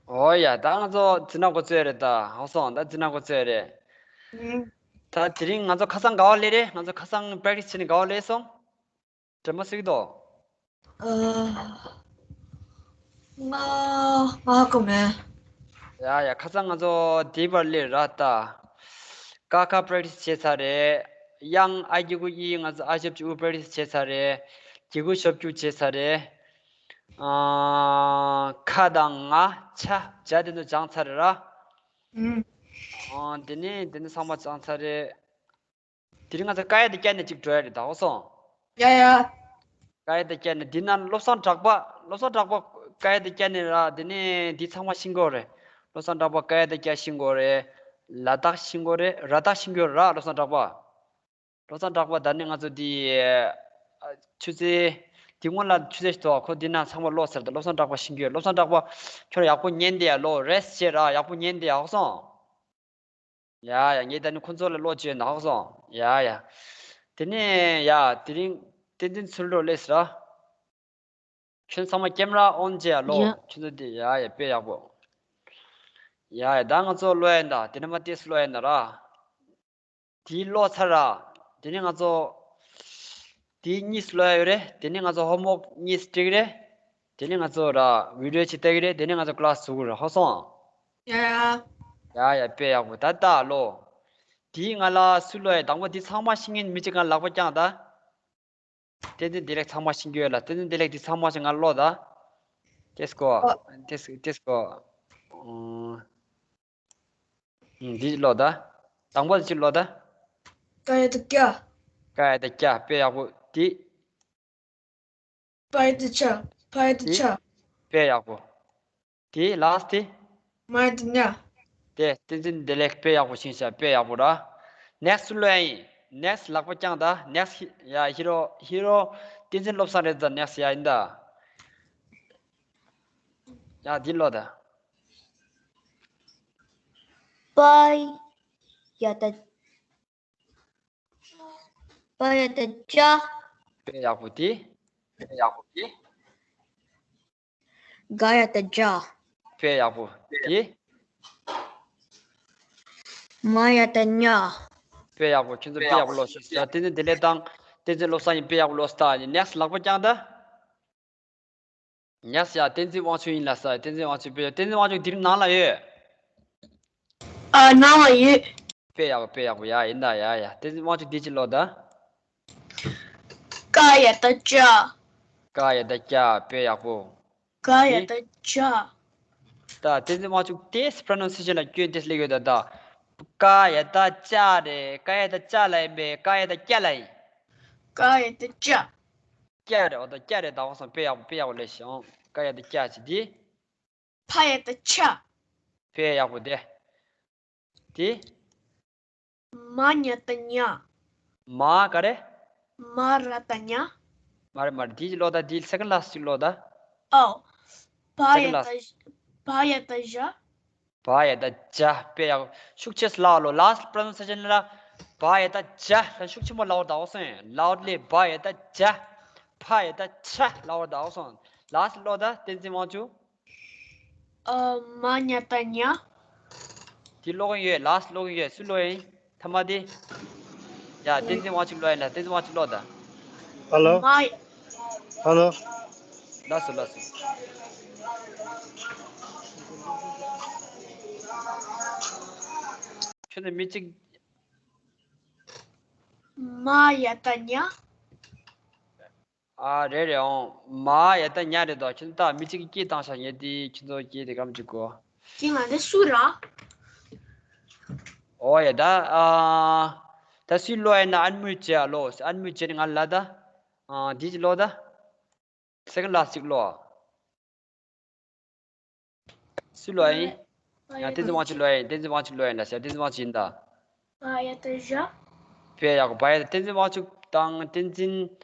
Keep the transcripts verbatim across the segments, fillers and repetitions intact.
ཨོ་ཡ། ད་ང་ཚོ་འཛིན་གྲྭ་འགོ་བཙུགས་རེད། ད་ཧ་གོ་སོང་། ད་འཛིན་གྲྭ་འགོ་བཙུགས་རེད། ཨུམ། ད་དེ་རིང་ང་ཚོ་ཁ་སང་ག་པར་སླེབས་རེད། ང་ཚོ་ཁ་སང་པེ་རེག་ཊི་སི་བྱས་ནས་ག་པར་སླེབས་སོང་། དྲན་མ་སྲིད་དོ། ཨ། ང་ང་ཧ་གོ་མེད། ཡ་ཡ། ཁ་སང་ང་ཚོ་དེ་པར་སླེབས་ར་ད། ཀ་ཁ་པེ་རེག་ཊི་སི་བྱས་ཚར་རེད། དབྱངས་ཨ་གི་གུ་ཨི། ང་ཚོ་ཨ་ཞབས་ཀྱུ་ཨུ་པེ་རེག་ཊི་སི་བྱས་ཚར་རེད། གི་གུ་ཞབས་ཀྱུ་བྱས་ཚར་རེད། ཨ། ཁ་དང་ང་ཆ་ཇ་དེ་ཚོ་སྦྱངས་ཚར་རེད་ར། ཨུམ། ཨ། དེ་ནས་དེ་ནས་ཚང་མ་སྦྱངས་ཚར་རེད། དེ་རིང་ང་ཚོ་ཀ་ཡ་བཏགས་ཀྱ་ནས་གཅིག་འགྲོ་ཡ་རེད། ད་ཧ་གོ་སོང་། ཡ་ཡ། ཀ་ཡ་བཏགས་ཀྱ་ནས་འདི་ན་བློ་བཟང་གྲགས་པ། བློ་བཟང་གྲགས་པ་ཀ་ཡ་བཏགས་ཀྱ་ནས་ར། དེ་ནས་འདི་ཚང་མ་ཤེས་ཀྱི་ཡོད་རེད། བློ་བཟང་གྲགས་པ་ཀ་ཡ་བཏགས་ཀྱ་ཤེས་ཀྱི་ཡོད་རེད། ལ་དྭགས་ཤེས་ཀྱི་ཡོད་རེད། ར་དྭགས་ཤེས་ཀྱི་ཡོད་རེད་ར། བློ་བཟང་གྲགས་པ། བློ་བཟང་གྲགས་པ་ད་ནི་ང་ཚོ་འདི། ཨ། ཆུ་ཚོད། འདི་སྔོན་ལ་ཆུ་ཚོད་ཞིག་འདུག་ཁོ་འདི་ན་ཚང་མ་ཀློག་ཚར། ད་བློ་བཟང་གྲགས་པ་ཤེས་ཀྱི་ཡོད། བློ་བཟང་གྲགས་པ་ཁྱོད་ཡག་པོ་ཉན་དེ་ཡ། ལོ་རེ་སི་བྱེད་ར། ཡག་པོ་ཉན་དེ་ཡ། ཧ་གོ་སོང་། ཡ་ཡ། ངས་ད་ནི་ཁོ་ཚོ་ལ་ཀློག་བྱས་ན་ཧ་གོ་སོང་། ཡ་ཡ། དེ་ནས་ཡ། དེ་རིང་བསྟན་འཛིན་ཚུལ་ལོ་སླེབས་ཟེར་ར། ཁྱོད་ཚང་མ་ཀེམ་ར་ཨོན་བྱས་ཡ། ལོ། ཡ། ཁྱོད་ཚོ་དེ་ཡ་ཡ་དཔེ་ཡག་པོ། ཡ་ཡ། ད་ང་ཚོ་ཀློག་ཡ་ཡིན་ད། དེ་ནས་མ་ཏེས་ཀློག་ཡ་ཡིན་ད་ར། དེ་ཀློག་ཚར་ར། དེ་ནས་ང་ཚོ་དེ་གཉིས་ཀློག་ཡ་ཡོད་རེད། དེ་ནས་ང་ཚོ་ཧོམ་ཝོག་གཉིས་སྤྲད་ཀྱི་རེད། དེ་ནས་ང་ཚོ་ར་བི་ཌི་ཡོ་ཅིག་ལྟ་གི་རེད། དེ་ནས་ང་ཚོ་ཀི་ལཱ་སི་ཟུག་ར། ཧ་གོ་སོང་། ཡ་ཡ། ཡ་ཡ། དཔེ་ཡག་པོ། ད་ལྟ་ལོ། དེའི་ང་ལ་སུ་ཀློག་ཡ། དང་པོ་དེ་ཚང་མ་ཤེས་མཁན་མི་གཅིག་ག་ལག་པ་བརྐྱངས་ད། བསྟན་འཛིན་བདེ་ལེགས། ཚང་མ་ཤེས་ཀྱི་ཡོད་ལ། བསྟན་འཛིན་བདེ་ལེགས་དེ་ཚང་མ་ཤེས། ང་ཀློག་ད། ཏེས་ཀོ། ཨོ། ཏེས་ཏེས་ཀོ། ཨུམ། འདི་ཀློག་ད། དང་པོ་དེ་ཅིག་ཀློག་ད། ཀ་ཡ་བཏགས་ཀྱ། ཀ་ཡ་བཏགས་ཀྱ། དཔེ་ཡག་པོ། དེ། པ་ཡ་བཏགས་པྱ། པ་ཡ་བཏགས་དེ། པྱ། དཔེ་ཡག་པོ། དེ་ལཱ་སི་ཊི་དེ། མ་ཡ་བཏགས་མྱ། དེ་བསྟན་འཛིན་བདེ་ལེགས། དཔེ་ཡག་པོ་ཤེས་ཤག་དཔེ་ཡག་པོ་ར། ནེག་སི་ཊི་ཀློག་ཡ་ཡིན། ནེག་སི་ཊི་ལག་པ་བརྐྱངས་ད། ནེག་སི་ཊི། ཡ། ཧི་རོ། ཧི་རོ། བསྟན་འཛིན་བློ་བཟང་རེད་ད། ནེག་སི་ཊི་ཡ་ཡིན་ད། ཡ། འདི་ཀློག་ད། པ་ཡ་བཏགས། པ་ཡ་བཏགས་པྱ། དཔེ་ཡག་པོ་དེ། དཔེ་ཡག་པོ་དེ། ག་ཡ་བཏགས་གྱ། དཔེ་ཡག་པོ་དེ། མ་ཡ་བཏགས་མྱ། དཔེ་ཡག་པོ། ཁྱོད་ཚོ་དཔེ་ཡག་པོ་ཀློག་ཤག་ཡ། བསྟན་འཛིན་བདེ་ལེགས་དང་བསྟན་འཛིན་བློ་བཟང་ཡིན། དཔེ་ཡག་པོ་ཀློག་སོང་ད། ནེག་སི་ཊི་ལག་པ་བརྐྱངས་ད། ཉ་ཟེར་ཡ། བསྟན་འཛིན་དབང་ཕྱུག་ཡིན་ལ་ཟེར། བསྟན་འཛིན་དབང་ཕྱུག་དཔེ་ཡག། བསྟན་འཛིན་དབང་ཕྱུག་འདིར་ནང་ལ་ཡོད། ཨ། ནང་ལ་ཡོད། དཔེ་ཡག་པོ། དཔེ་ཡག་པོ། ཡ། ཡིན་ད། ཡ་ཡ། བསྟན་འཛིན་དབང་ཕྱུག་འདི་ཅིག་ཀློག་ད། ཀ་ཡ་བཏགས་ཀྱ། ཀ་ཡ་བཏགས་ཀྱ། དཔེ་ཡག་པོ། ག་ཡ་བཏགས་གྱ། ད་བསྟན་འཛིན་དབང་ཕྱུག་དེ་པྲོ་ནན་སི་ཨེ་ཤན་ལ་སྐྱོན་དེ་སླེབས་ཡོད་ད། ད་ཀ་ཡ་བཏགས་ཀྱ་རེད། ཀ་ཡ་བཏགས་ཀྱ་ལ་ཡིན་པས། ཀ་ཡ་བཏགས་ཀྱ་ལ་ཡིན། ཀ་ཡ་བཏགས་ཀྱ། ཀྱ་རེད། འོ་ད་ཀྱ་རེད། ད་འོ་སོང་། དཔེ་ཡག་པོ། དཔེ་ཡག་པོ་ལབ་ཤག་ཀ་ཡ་བཏགས་ཀྱ་ཅིག་དེ། ཕ་ཡ་བཏགས་ཕྱ། དཔེ་ཡག་པོ་དེ། དེ། མ་ཉ་བཏགས་མྱ། མ་ག་རེ། མ་ར་བཏགས་མྱ། མ་རེད། མ་རེད། དེ་ཅིག་ཀློག་ད། དེ་སེ་ཀེན་ཌི་ལཱ་སི་ཊི་ཅིག་ཀློག་ད། ཨོ། བ་ཡ་སེ་ཀེན་ཌི་ལཱ་སི་ཊི། བཏགས། བ་ཡ་བཏགས་བྱ། བ་ཡ་བཏགས་བྱ། དཔེ་ཡག་པོ། ཤུགས་ཆེ་ལབ་ལོ། ལཱ་སི་ཊི་པྲོ་ནན་སི་ཨེ་ཤན་ལ་བ་ཡ་བཏགས་བྱ་ལ་ཤུགས་ཆེན་པོ་ལབ་དགོས་ད། འོ་སོང་། ལའུ་ཌི་ལི། བ་ཡ་བཏགས་བྱ། ཕ་ཡ་བཏགས་ཕྱ་ལབ་དགོས་ད། འོ་སོང་། ལཱ་སི་ཊི་ཀློག་ད། བསྟན་འཛིན་དབང་ཕྱུག་ཨ། མ་ཉ་བཏགས་མྱ། དེ་ཀློག་གིན་ཡོད། ལཱ་སི་ཊི་ཀློག་གིན་ཡོད། སུ་ཀློག་ཡིན། ཐ་མ་དེ། ཡ། བསྟན་འཛིན་དབང་ཕྱུག་ཀློག་ཡིན་ལ། བསྟན་འཛིན་དབང་ཕྱུག་ཀློག་ད། ཧ་ལོ། མ། ཧ་ལོ། ལགས་སོ། ལགས་སོ། ཁྱོད་ནི་མི་གཅིག་མ་ཡ་བཏགས་མྱ། ཨ། རེད་རེད། འོང་། མ་ཡ་བཏགས་མྱ་རེད་དོ། ཁྱོད་ད་མི་གཅིག་གིས་སྐད་བཏང་ཤག་ངས་དེ་ཁྱོད་ཚོ་སྐད་དེ་གམ་ཅིག་གོ། ཁྱེད་ང་འདི་སུ་ར། ཨོ་ཡ། ད། ཨ། ད་སུས་ཀློག་ཡ་ན་ཨན་མིའུཊ་བྱས་ཨ་ལོ། ཨན་མིའུཊ་བྱས་ནས་ང་ལ་ད། ཨ། འདི་ཅིག་ཀློག་ད། སེ་ཀེན་ཌི་ལཱ་སི་ཊི་ཅིག་ཀློག་སུས་ཀློག་ཡིན། ཡ། བསྟན་འཛིན་དབང་ཕྱུག་ཀློག་ཡིན། བསྟན་འཛིན་དབང་ཕྱུག་ཀློག་ཡིན་ལ་ཟེར། བསྟན་འཛིན་དབང་ཕྱུག་ཡིན་ད། བ་ཡ་བཏགས་བྱ། དཔེ་ཡག་པོ། བ་ཡ། བསྟན་འཛིན་དབང་ཕྱུག་དང་བསྟན་འཛིན་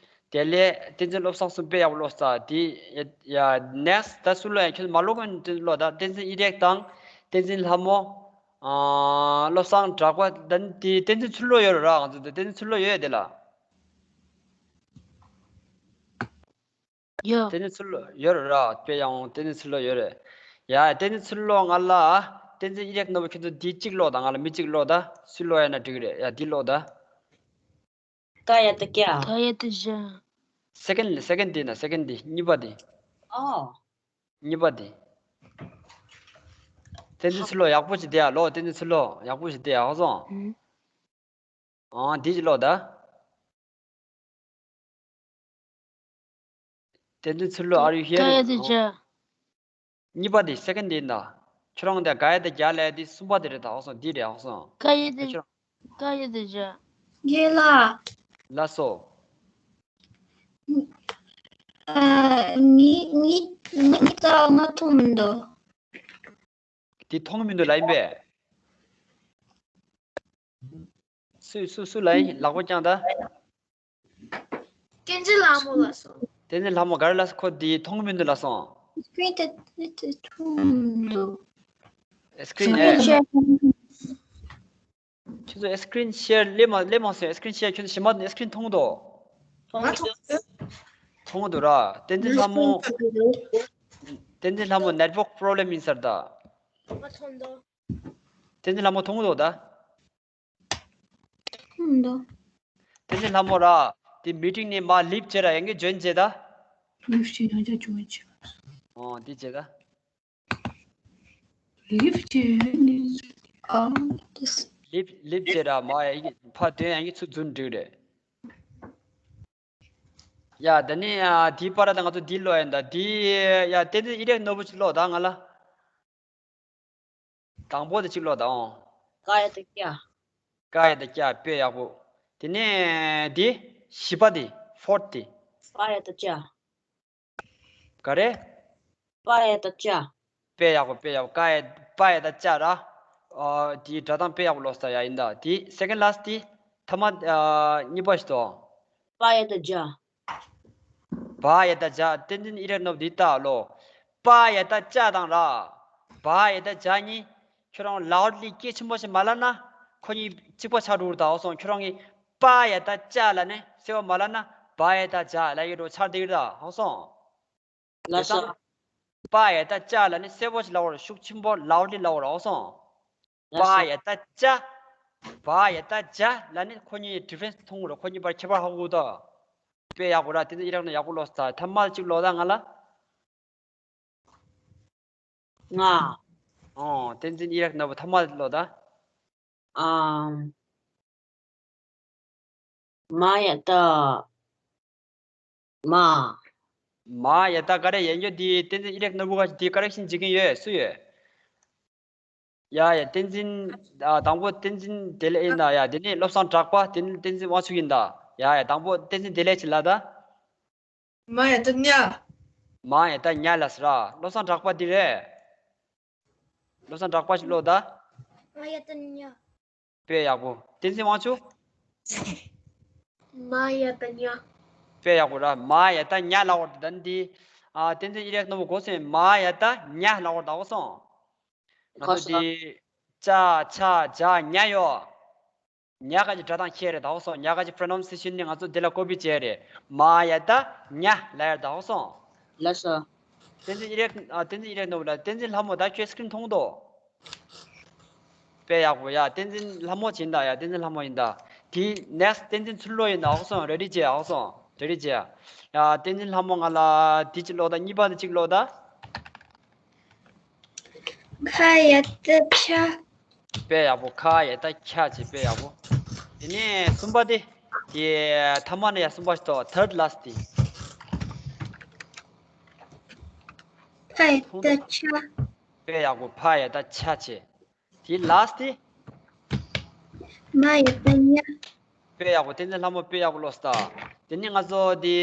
བདེ་ལེགས། བསྟན་འཛིན་བློ་བཟང་གསུམ་དཔེ་ཡག་པོ་ཀློག་ས་དེ། ཡ། ནེག་སི་ཊི་ད་སུ་ཀློག་ཡིན། ཁྱོད་མ་ཀློག་གོང་དེ་ཀློག་ད། བསྟན་འཛིན་ཨི་རེག་དང་བསྟན་འཛིན་ལྷ་མོ། ཨ། བློ་བཟང་གྲགས་པ། ད་དེ་བསྟན་འཛིན་ཚུལ་ལོ་ཡོད་རེད་ར། ང་ཚོ་དེ་བསྟན་འཛིན་ཚུལ་ལོ་ཡོད་དེ་ལ། ཡོད། བསྟན་འཛིན་ཚུལ་ལོ་ཡོད་རེད་ར། དཔེ་ཡག་པོ། བསྟན་འཛིན་ཚུལ་ལོ་ཡོད་རེད། ཡ། བསྟན་འཛིན་ཚུར་ལོག་ང་ལ། བསྟན་འཛིན་ཨི་རེག་ནོར་བུ་ཁྱོད་ཚོ་འདི་གཅིག་ཀློག་དང་། ང་ལ་མི་གཅིག་ཀློག་དང་། སུ་ཀློག་ཡ་ན་འགྲིག་རེད། ཡ། འདི་ཀློག་དང་། ཀ་ཡ་བཏགས་ཀྱ། ཀ་ཡ་བཏགས་ཀྱ། སེ་ཀེན་ཌི། སེ་ཀེན་ཌི་ན། སེ་ཀེན་ཌི་གཉིས་པ་དེ། ཨོ། གཉིས་པ་དེ། བསྟན་འཛིན་ཚུར་ལོག་ཡག་པོ་ཞིག་བལྟས་ཡ། ལོ། བསྟན་འཛིན་ཚུར་ལོག་ཡག་པོ་ཞིག་བལྟས་ཡ། ཧ་སོང་། ཨང་། འདི་གཅིག་ཀློག་དང་། བསྟན་འཛིན་ཚུར་ལོག are you here? ཀ་ཡ་བཏགས་ཀྱ། གཉིས་པ་དེ། སེ་ཀེན་ཌི་ཡིན་ད། ཁྱོད་རང་དེ་ཀ་ཡ་བཏགས་ཀྱ་ལབ་ཡ་དེ་གསུམ་པ་དེ་རེད་ད། ཧ་སོང་། འདི་རེད། ཧ་སོང་། ཀ་ཡ་བཏགས། ཁྱོད་རང་། ཀ་ཡ་བཏགས་ཀྱ། རྒན་ལགས། ལགས་སོ། ཨ། ངའི་ངའི་ངའི་རྩ་བ་ང་མཐོང་མི་འདུག་དེ་མཐོང་མི་འདུག་ལབ་ཡིན་པས། སུས་སུས་སུས་ལབ་ཡིན། ལག་པ་བརྐྱངས་ད། བསྟན་འཛིན་ལྷ་མོ་ལ་སོང་། བསྟན་འཛིན་ལྷ་མོ་ག་རེ་ལབ་སོང་། ཁོ་འདི་མཐོང་གི་མི་འདུག་ལབ་སོང་། སི་ཀི་རིན་དེ་དེ་མཐོང་མི་འདུག་སི་ཀི་རིན་ཨེ། ཁྱོད་ཚོ་སི་ཀི་རིན་ཤེར་ལས་མ་ལས་མ་སོང་། སི་ཀི་རིན་ཤེར། ཁྱོད་ཚོ་གཞན་པ་སི་ཀི་རིན་མཐོང་གི་འདུག་ང་མཐོང་གི་འདུག་མཐོང་གི་འདུག་ར། བསྟན་འཛིན་ལྷ་མོ། བསྟན་འཛིན་ལྷ་མོ་network problem ཡིན་ས་རེད་ད། ང་མཐོང་འདུག་བསྟན་འཛིན་ལྷ་མོ་མཐོང་གི་འདུག་ད། ཁུངས་འདུག་བསྟན་འཛིན་ལྷ་མོ་ར། དེ་མི་ཊིང་ནས་མར་ལིབ་བྱེད་ར། ཡང་གི་ཇོ་ཡིན་བྱེད་ད། ལིབ་བྱེད་ཡང་བྱེད་ཇོ་ཡིན་བྱེད། ཨོ་འདི་བྱེད་ད། ལིབ་བྱེད་ནི། ཨ། ལིབ་ལིབ་བྱེད་ར། མར་ཡང་གི་ཕར་དོན་ཡང་གི་ཚུར་འཛུལ་འགྲིག་རེད། ཡ། ད་ནི་ཨ་དེའི་བར་ད་ང་ཚོ་འདི་ཀློག་ཡིན་ད། དེ་ཡ་བསྟན་འཛིན་ཨི་རེག་ནོར་བུ་ཅིག་ཀློག་ད་ང་ལ། དང་པོ་དེ་གཅིག་ཀློག་དང་། ཀ་ཡ་བཏགས་ཀྱ། ཀ་ཡ་བཏགས་ཀྱ། དཔེ་ཡག་པོ། དེ་ནས་དེ་བཞི་པ་དེ། ཕོར་ཐི་དེ། པ་ཡ་བཏགས་པྱ། ག་རེ། པ་ཡ་བཏགས་པྱ། དཔེ་ཡག་པོ། དཔེ་ཡག་པོ། ཀ་ཡ། པ་ཡ་བཏགས་པྱ་ར། ཨ། དེའི་སྒྲ་གདངས་དཔེ་ཡག་པོ་ལོས་ད། ཡ་ཡིན་ད། དེ་སེ་ཀེན་ཌི་ལཱ་སི་ཊི་དེ། ཐ་མ་ཨ་གཉིས་པ་ཞིག་དང་། པ་ཡ་བཏགས་པྱ། བ་ཡ་བཏགས་བྱ། བསྟན་འཛིན་ཨི་རེག་ནོར་བུ་འདི་ལྟ་ལོ། པ་ཡ་བཏགས་པྱ་དང་ར། བ་ཡ་བཏགས་བྱ་གཉིས། ཁྱོད་རང་ལའོ་ཌི་ལི་སྐད་ཆེན་པོ་ཞིག་མ་ལབ་ན། ཁོ་གཉིས་གཅིག་པ་ཆགས་འགྲོ་གི་རེད་ད། ཧ་སོང་། ཁྱོད་རང་གིས་པ་ཡ་བཏགས་པྱ་ལབ་ནས་གསལ་པོ་མ་ལབ་ན། བ་ཡ་བཏགས་བྱ་ལབ་ཡོད་འགྲོ་ཆགས་བསྡད་ཀྱི་རེད་ད། ཧ་སོང་། ལགས་སོ། པ་ཡ་བཏགས་པྱ་ལབ་ནས་གསལ་པོ་ཞིག་ལབ་དགོས་རེད། ཤུགས་ཆེན་པོ་ལའོ་ཌི་ལི་ལབ་དགོས་རེད། ཧ་སོང་། ལགས་པ་སོ། ཡ་བཏགས་པྱ། བ་ཡ་བཏགས་བྱ་ལབ་ནས་ཁོ་གཉིས་ཌི་ཕ་རེན་སི་མཐོང་དགོས་རེད། ཁོ་གཉིས་བར་ཁྱད་པར་ཧ་གོ་དང་། དཔེ་ཡག་པོ་ར། བསྟན་འཛིན་ཨི་རེག་ནོར་བུ་ཡག་པོ་ཀློག་ད། ཐ་མ་གཅིག་ཀློག་ད་ང་ལ། ང་། ཨོ། བསྟན་འཛིན་ཨི་རེག་ནོར་བུ་ཐ་མ་ཀློག་ད། ཨམ། མ་ཡ་བཏགས་མ། མ་ཡ་བཏགས་ག་རེ་ཡིན་རྒྱུ་དེ། བསྟན་འཛིན་ཨི་རེག་ནོར་བུ་ག་དེ་ཀ་རེག་ཤན་བྱེད་མཁན་ཡོད། སུ་ཡོད། ཡ་ཡ། བསྟན་འཛིན། ཨ། དང་པོ་བསྟན་འཛིན་བདེ་ལེགས་ཡིན་ད། ཡ། དེ་ནས་བློ་བཟང་གྲགས་པ། དེ་ནས་བསྟན་འཛིན་དབང་ཕྱུག་ཡིན་ད། ཡ་ཡ། དང་པོ་བསྟན་འཛིན་བདེ་ལེགས་ཅིག་ལབ་ད། མ་ཡ་བཏགས་མྱ། མ་ཡ་བཏགས་མྱ་ལབ་ས་ར། བློ་བཟང་གྲགས་པ་འདི་རེད། བློ་བཟང་གྲགས་པ་ཞིག་ཀློག་ད། མ་ཡ་བཏགས་མྱ། དཔེ་ཡག་པོ། བསྟན་འཛིན་དབང་ཕྱུག་མ་ཡ་བཏགས་མྱ། དཔེ་ཡག་པོ་ར། མ་ཡ་བཏགས་མྱ་ལབ་པ་དང་འདི། ཨ། བསྟན་འཛིན་ཨི་རེག་ནོར་བུ་གོ་སོང་། མ་ཡ་བཏགས་མྱ་ལབ་པ་དང་། ཧ་སོང་། ང་ཚོ་འདི་ཅ་ཆ་ཇ་ཉ་ཡོད། ཉ་ག་གི་སྒྲ་གདངས་ཁྱེར་རེད་ད། ཧ་སོང་། ཉ་ག་གི་པྲོ་ནན་སི་ཨེ་ཤན་ནི་ང་ཚོ་འདི་ལ་ཀོ་པི་བྱས་རེད། མ་ཡ་བཏགས་མྱ་ལབ་ཡ་རེད་ད། ཧ་སོང་། ལགས་སོ། བསྟན་འཛིན་ཨི་རེག་ཨ། བསྟན་འཛིན་ཨི་རེག་ནོར་བུ་ལ། བསྟན་འཛིན་ལྷ་མོ་ད་ཁྱོད་སི་ཀི་རིན་མཐོང་འདུག་དཔེ་ཡག་པོ། ཡ། བསྟན་འཛིན་ལྷ་མོ་ཡིན་ད། ཡ། བསྟན་འཛིན་ལྷ་མོ་ཡིན་ད། དེ་ནེག་སི་ཊི་བསྟན་འཛིན་ཚུར་ལོག་ཡིན་ད། ཧ་སོང་། རེ་ཌི་བྱས། ཧ་སོང་། རེ་ཌི་བྱས། ཡ། བསྟན་འཛིན་ལྷ་མོ་ང་ལ་དེ་གཅིག་ཀློག་ད། གཉིས་པ་དེ་གཅིག་ཀློག་ད། ཁ་ཡ་བཏགས་ཁྱ། དཔེ་ཡག་པོ། ཁ་ཡ་བཏགས་ཁྱ་བྱས། དཔེ་ཡག་པོ། དེ་ནས་གསུམ་པ་དེ། དེ་ཐ་མ་ནས་ཡ་གསུམ་པ་ཞིག་ཏོ། ཐར་ཌི་ལཱ་སི་ཊི་དེ། ཕ་ཡ་བཏགས་ཕྱ། དཔེ་ཡག་པོ། ཕ་ཡ་བཏགས་ཕྱ་བྱས། དེ་ལཱ་སི་ཊི་དེ། མ་ཡ་བཏགས་མྱ། དཔེ་ཡག་པོ། བསྟན་འཛིན་ལྷ་མོ་དཔེ་ཡག་པོ་ཀློག་སོང་ད། དེ་ནས་ང་ཚོ་དེ་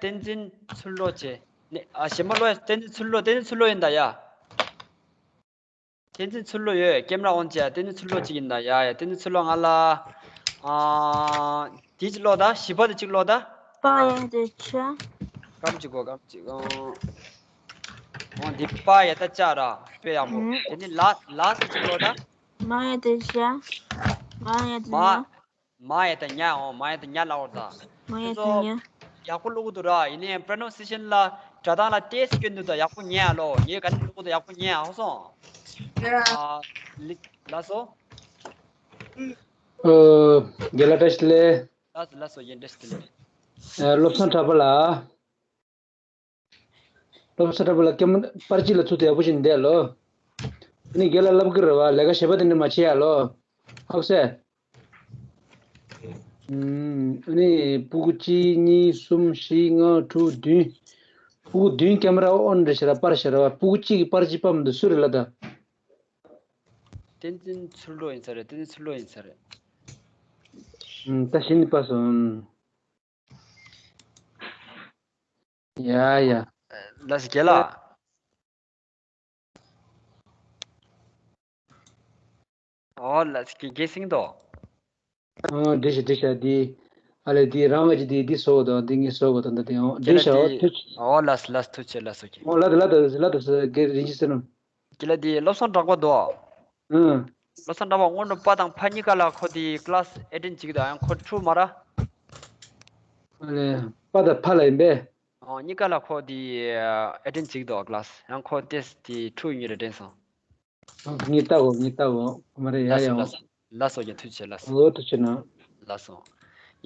བསྟན་འཛིན་ཚུར་ལོག་བྱས། ནས་ཨ། གཞན་པ་ཀློག་ཡ། བསྟན་འཛིན་ཚུར་ལོག་བསྟན་འཛིན་ཚུར་ལོག་ཡིན་ད། ཡ། བསྟན་འཛིན་ཚུར་ལོག་ཡོད། ཀེམ་ར་ཨོན་བྱས། བསྟན་འཛིན་ཚུར་ལོག་གཅིག་ཡིན་ད། ཡ་ཡ། བསྟན་འཛིན་ཚུར་ལོག་ང་ལ། ཨ། དེ་གཅིག་ཀློག་ད། བཞི་པ་དེ་གཅིག་ཀློག་ད། པ་ཡ་བཏགས་ཕྱ། སྐམ་གཅིག་གོ། སྐམ་གཅིག་གོ། འོ་འདི་པ་ཡ་བཏགས་ཕྱ་ར། དཔེ་ཡག་པོ། ཨུ། དེ་ནས་ལཱ་སི་ཊི་ལཱ་སི་ཊི་གཅིག་ཀློག་ད། མ་ཡ་བཏགས་མྱ། མ་ཡ་བཏགས་མྱ། མ། མ་ཡ་བཏགས་མྱ། འོ། མ་ཡ་བཏགས་མྱ་ལབ་པ་རེད་ད། མ་ཡ་བཏགས་མྱ། ཁྱོད་ཚོ་ཡག་པོ་ཀློག་གི་འདུག་ར། ཡིན་ནའི་པྲོ་ནན་སི་ཨེ་ཤན་ལ་ སྒྲ་གདངས་ལ་ཏོག་ཙམ་སྐྱོན་འདུག་ད་ཡག་པོ་ཉན་ཨ་ལོ། ངས་ག་ནས་ཀློག་དུས་ཡག་པོ་ཉན་ཨ་ཧོ་སོང་། ཡ། ཨ་ལི་ལགས་སོ། ཨོ། རྒན་ལགས་བཀྲ་ཤིས་བདེ་ལེགས། ལགས་སོ་ལགས་སོ། རྒན་བཀྲ་ཤིས་བདེ་ལེགས། ཨ་བློ་བཟང་གྲགས་པ་ལགས། བློ་བཟང་གྲགས་པ་ལགས་ཀེམ་པར་གཅིག་ལ་ཚུར་དེ་ཡག་པོ་ཞིག་འདས་ལོ། ཨ་ནི་རྒན་ལགས་ལབ་གི་རེད་བ། ལས་ཀ་བྱེད་པ་དེ་འདྲ་མ་བྱེད་ཡ་ལོ། ཧོབ་སེ། ཨུམ། ཨ་ནི་སྤུ་གུ་གཅིག་གཉིས་གསུམ་བཞི་ལྔ་དྲུག་བདུན། སྤུ་གུ་བདུན་ཀེམ་ར་ཨོན་རེད་ཤ་ར་པར་ཤ་ར་བ། སྤུ་གུ་གཅིག་གིས་པར་གཅིག་པར་མི་འདུག་སུ་རེད་ལ་ད། བསྟན་འཛིན་ཚུར་ལོག་ཡིན་ས་རེད། བསྟན་འཛིན་ཚུར་ལོག་ཡིན་ས་རེད། ཨུམ། ད་གཞི་ནས་པར་སོང་། ཡ་ཡ། ལགས་སོ་རྒན་ལགས། ཨོ་ལགས་སོ། རྒན་རྒན་སེང་དོ། ཨོ་འགྲིག་ཤག་འགྲིག་ཤག་འདི། ཨ་ལས་འདི་རང་ང་ཅི་འདི་འདི་བཟོ་དང་འདི་ངས་བཟོ་དང་ད་འདི་ཨོ་འགྲིག་ཤག་ཨོ་ཐུགས། ཨོ་ལགས་སོ་ལགས་སོ། ཐུགས་རྗེ་ཆེ། ལགས་སོ་རྒན། ཨོ་ལགས་དང་ལགས་དང་ལགས་དང་ཟེར་རྒན་རིན་ཆེན་ཟེར་ནམ། རྒན་ལགས་འདི་བློ་བཟང་གྲགས་པ་དོ། ཨང་། བློ་བཟང་གྲགས་པ་སྔོན་འགྲོ་པ་དང་ཕ་གཉིས་ཀ་ལ་ཁོ་དེ་ཀླ་སི་ཨེ་ཊེན་བྱེད་ཀྱི་འདུག་ཡང་ཁོ་ཁྲུ་མ་ར། ཨ་ལས་པ་དང་ཕ་ལ་ཡིན་པས། ཨོ་གཉིས་ཀ་ལ་ཁོ་དེ་ཨེ་ཊེན་བྱེད་ཀྱི་འདུག་ཀླ་སི། ཡང་ཁོ་ཏེས་དེ་ཁྲུ་ཡིན་རེད་དྲན་སོང་། ངས་ལྟ་གོ་ངས་ལྟ་གོ་མ་རེད་ཡ་ལགས་སོ་ཡ། ལགས་སོ། ལགས་སོ་རྒན། ཐུགས་རྗེ་ཆེ། ལགས་སོ། ཨོ་ཐུགས་རྗེ་གནང་། ལགས་སོ།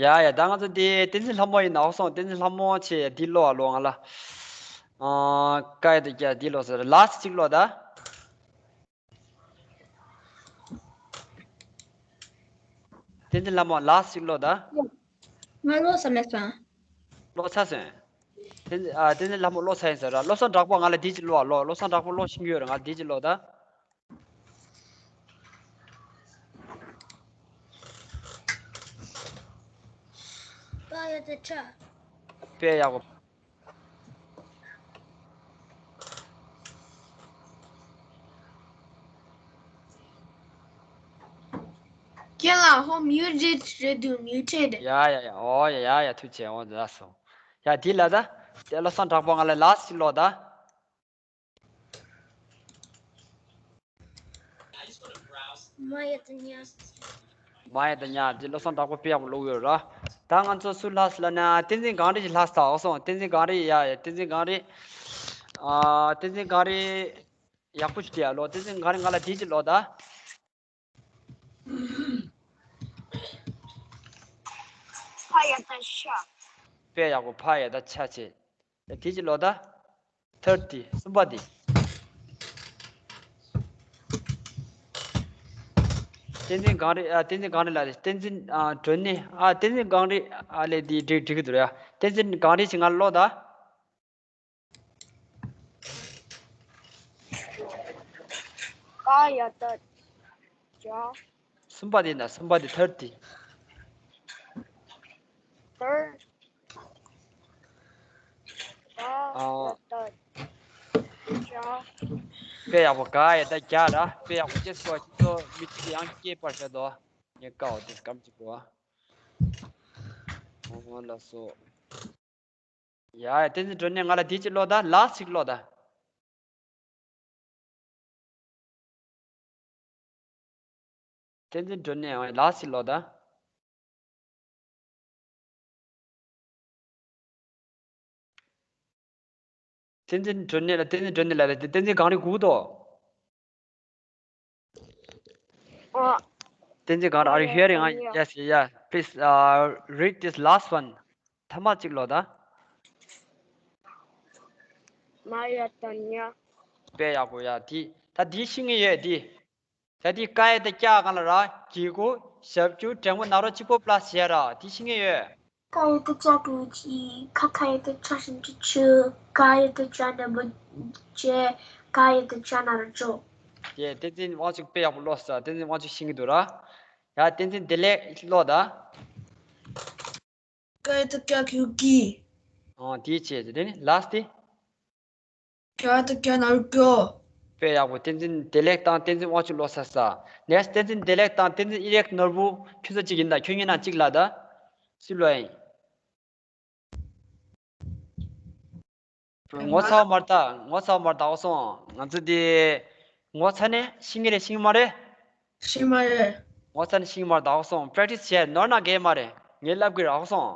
ཡ་ཡ། ད་ང་ཚོ་དེ་བསྟན་འཛིན་ལྷ་མོ་ཡིན་ན་ཨོ་སོང་། བསྟན་འཛིན་ལྷ་མོ་ཆེ་འདི་ཀློག་ཨ་ལོ་ང་ལ། ཨ་ཀ་ཡ་བཏགས་ཀྱ་འདི་ཀློག་ཟེར། ལགས་སོ་གཅིག་ཀློག་ད། བསྟན་འཛིན་ལྷ་མོ་ལགས་སོ་གཅིག་ཀློག་ད། ང་ཀློག་ས་མེད་སོང་། ཀློག་ཚར་སོང་། བསྟན་འཛིན་ཨ་བསྟན་འཛིན་ལྷ་མོ་ཀློག་ཚར་ཡིན་ཟེར་ར། བློ་བཟང་གྲགས་པ་ང་ལ་འདི་གཅིག་ཀློག་ཨ་ལོ། བློ་བཟང་གྲགས་པ་ཀློག་ཤེས་ཀྱི་ཡོད་རེད། ང་ལ་འདི་གཅིག་ཀློག་ད། པ་ཡ་བཏགས་པྲ། པྲ་ཡག་པོ། རྒན་ལགས་ཧོ་མིའུ་ཊེཌ་རེད་འདུག་མིའུ་ཊེཌ། ཡ་ཡ་ཡ། ཨོ་ཡ་ཡ་ཡ། ཐུགས་རྗེ་ཆེ། ཨོ་ལགས་སོ། ཡ་འདི་ལ་ད། དེ་བློ་བཟང་གྲགས་པ་ང་ལ་ལགས་སོ་ཀློག་ད། མ་ཡ་བཏགས་པ་མྱ། མ་ཡ་བཏགས་པ་མྱ། འདི་བློ་བཟང་གྲགས་པ་དཔེ་ཡག་པོ་ཀློག་ཡོད་ར། ད་ང་ཚོ་སུ་ལྷག་སོང་ལབ་ན་བསྟན་འཛིན་གངས་རི་ཞིག་ལྷག་སོང་། ཨོ་སོང་། བསྟན་འཛིན་གངས་རི། ཡ་ཡ། བསྟན་འཛིན་གངས་རི། ཨ་བསྟན་འཛིན་གངས་རི་ཡག་པོ་ཞིག་བྲིས་ཨ་ལོ། བསྟན་འཛིན་གངས་རི་ང་ལ་འདི་གཅིག་ཀློག་ད། ཕ་ཡ་བཏགས་པ་ཤ། དཔེ་ཡག་པོ། ཕ་ཡ་བཏགས་པ་ཤ་བྱས། ཡ་དེ་གཅིག་ཀློག་ད། ཐར་ཊི། གསུམ་པ་དེ། བསྟན་འཛིན་གངས་རི། ཨ་བསྟན་འཛིན་གངས་རི་ལ་རེད། བསྟན་འཛིན་ཨ་སྒྲོན་གནས། ཨ་བསྟན་འཛིན་གངས་རི། ཨ་ལས་དེ་འགྲིག་འགྲིག་གི་འདུག་ར། བསྟན་འཛིན་གངས་རི་ཞིག་ང་ལ་ཀློག་ད། ཀ་ཡ་བཏགས་པ་ཀྱ། གསུམ་པ་དེ་ན། གསུམ་པ་དེ་ཐར་ཊི། ཐར། ཀ་ཡ་བཏགས་པ་ཀྱ། དཔེ་ཡག་པོ། ཀ་ཡ་བཏགས་པ་ཀྱ་ར། དཔེ་ཡག་པོ་སྐྱེས་སོ། ཁྱེད་ཚོ་མི་གཅིག་ཡང་སྐྱེས་པར་བྱ་དོ། ངས་ཀ་བ་དེ་སྐམ་གཅིག་གོ། ཨོ་ལགས་སོ། ཡ་ཡ། བསྟན་འཛིན་སྒྲོན་གནས་ང་ལ་འདི་གཅིག་ཀློག་ད། ལགས་སོ་གཅིག་ཀློག་ད། བསྟན་འཛིན་སྒྲོན་གནས། ཨོ་ལགས་སོ་གཅིག་ཀློག་ད། བསྟན་འཛིན་སྒྲོན་གནས་ལ། བསྟན་འཛིན་སྒྲོན་གནས་ལ། བསྟན་འཛིན་གངས་རི་སྒུག་དོ། ཨ། བསྟན་འཛིན་གངས་རི། Are you hearing? ཨ། Yes, yeah, please, uh, read this last one. མཐའ་མ་གཅིག་ཀློག་ད། མ་ཡ་བཏགས་པ་མྱ། དཔེ་ཡག་པོ། ཡ་དེ་ད་འདི་ཤེས་ཀྱི་ཡོད་དེ། ད་འདི་ཀ་ཡ་བཏགས་པ་ཀྱ་སྒང་ལ་ར། གི་གུ་ཞབས་ཀྱུ་འགྲེང་བུ་ན་རོ་གཅིག་པོ་པ་ལ་སི་བྱས་ར། འདི་ཤེས་ཀྱི་ཡོད། ཀ་ཡ་བཏགས་པ་ཀྱ་གི་གུ་གི། ཁ་ཁ་ཡ་བཏགས་པ་ཁྱ་ཞབས་ཀྱུ་ཁྱུ། ག་ཡ་བཏགས་པ་གྱ་ན་བོ་གྱེ། ག་ཡ་བཏགས་པ་ཅ་ན་རོ་ཅོ། ཡ་བསྟན་འཛིན་དབང་ཕྱུག་དཔེ་ཡག་པོ་ཀློག་སོང་། བསྟན་འཛིན་དབང་ཕྱུག་ཤེས་ཀྱི་འདུག་ར། ཡ་བསྟན་འཛིན་བདེ་ལེགས་ཀློག་ད། ཀ་ཡ་བཏགས་པ་ཀྱ་གི་གུ་གི། ཨོ་དེ་བྱས། དེ་ནས་ལཱསི་དེ། ཀྱ་བཏགས་པ་ཀྱ་ན་རོ་ཀྱོ། དཔེ་ཡག་པོ། བསྟན་འཛིན་བདེ་ལེགས་དང་བསྟན་འཛིན་དབང་ཕྱུག་ཀློག་ཚར་སོང་། ནེགསི། བསྟན་འཛིན་བདེ་ལེགས་དང་བསྟན་འཛིན་ཨི་རེག་ནོར་བུ། ཁྱོད་ཚོ་གཅིག་ཡིན་ད། ཁྱོད་གཉིས་ནང་གཅིག་ལ་ད། སུ་ལོ་ཡིན། ངོ་ཚ་བ་མ་རེད་ད། ངོ་ཚ་བ་མ་རེད་ད། ཨོ་སོང་། ང་ཚོ་དེ་ངོ་ཚ་ནས་ཤེས་ཀྱི་རེད། ཤེས་ཀྱི་མ་རེད། ཤེས་ཀྱི་མ་རེད། ངོ་ཚ་ནས་ཤེས་ཀྱི་མ་རེད་ད། ཨོ་སོང་། པྲེག་ཊི་སི་བྱས་ནོར་ན་འགལ་མ་རེད། ངས་ལབ་གི་རེད། ཨོ་སོང་།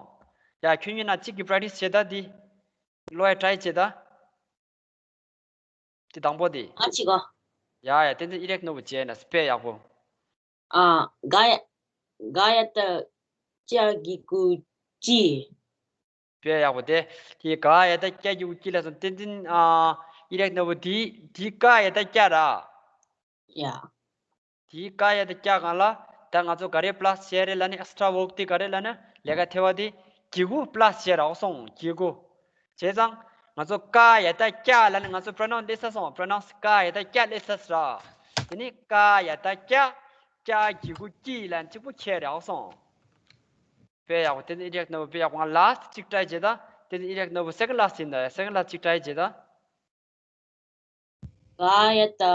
ཡ་ཁྱོད་གཉིས་ནང་གཅིག་གིས་པྲེག་ཊི་སི་བྱེད་ད་དེ། ཀློག་ཡ་ཊ་རའི་བྱེད་ད། དེ་དང་པོ་དེ། ཨ་ཅི་གོ། ཡ་ཡ། བསྟན་འཛིན་ཨི་རེག་ནོ་བུ་བྱས་ན་དཔེ་ཡག་པོ། ཨ། ག་ཡ་ག་ཡ་ཏ་ཀྱ་གི་གུ་ཀྱི། དཔེ་ཡག་པོ་དེ། དེ་ག་ཡ་ཏ་ཀྱ་གི་གུ་ཀྱི་ལ་སོང་། བསྟན་འཛིན་ཨ་ཨི་རེག་ནོ་བུ་དེ་དེ་ག་ཡ་ཏ་ཀྱ་ར། ཡ། དེའི་ཀ་ཡ་ཏ་ཀྱ་སྒང་ལ་ད་ང་ཚོ་ག་རེ་པ་ལ་སི་བྱས་རེད་ལབ་ནས། ཨེག་སི་ཊ་ར་ཝརབ་དེ་ག་རེ་ལབ་ན་ལས་ཀ་ཐེ་བ་དེ་གི་གུ་པ་ལ་སི་བྱས་ར། འོ་སོང་གི་གུ། བྱས་ཙང་ང་ཚོ་ཀ་ཡ་ཏ་ཀྱ་ལབ་ནས་ང་ཚོ་པོ་རོ་ནམ་སླེབས་ཚར་སོང་། པོ་རོ་ནམ་ཀ་ཡ་ཏ་ཀྱ་སླེབས་ཚར་ར། དེ་ནས་ཀ་ཡ་ཏ་ཀྱ་ཀྱ་གི་གུ་ཀྱི་ལབ་ནས་གཅིག་པོ་ཁྱེར་རེད། འོ་སོང་། དཔེ་ཡག་པོ། དེ་ནས་ཨི་རེག་ནོ་བུ་དཔེ་ཡག་པོ། ང་ལ་སི་ཊི་གཅིག་ཊའི་བྱས་ད། དེ་ནས་ཨི་རེག་ནོ་བུ་སེ་ཀེན་ཌི་ལ་སི་ཊི་ཡིན་ད། སེ་ཀེན་ཌི་ལ་སི་ཊི་གཅིག་ཊའི་བྱས་ད། ག་ཡ་ཏ།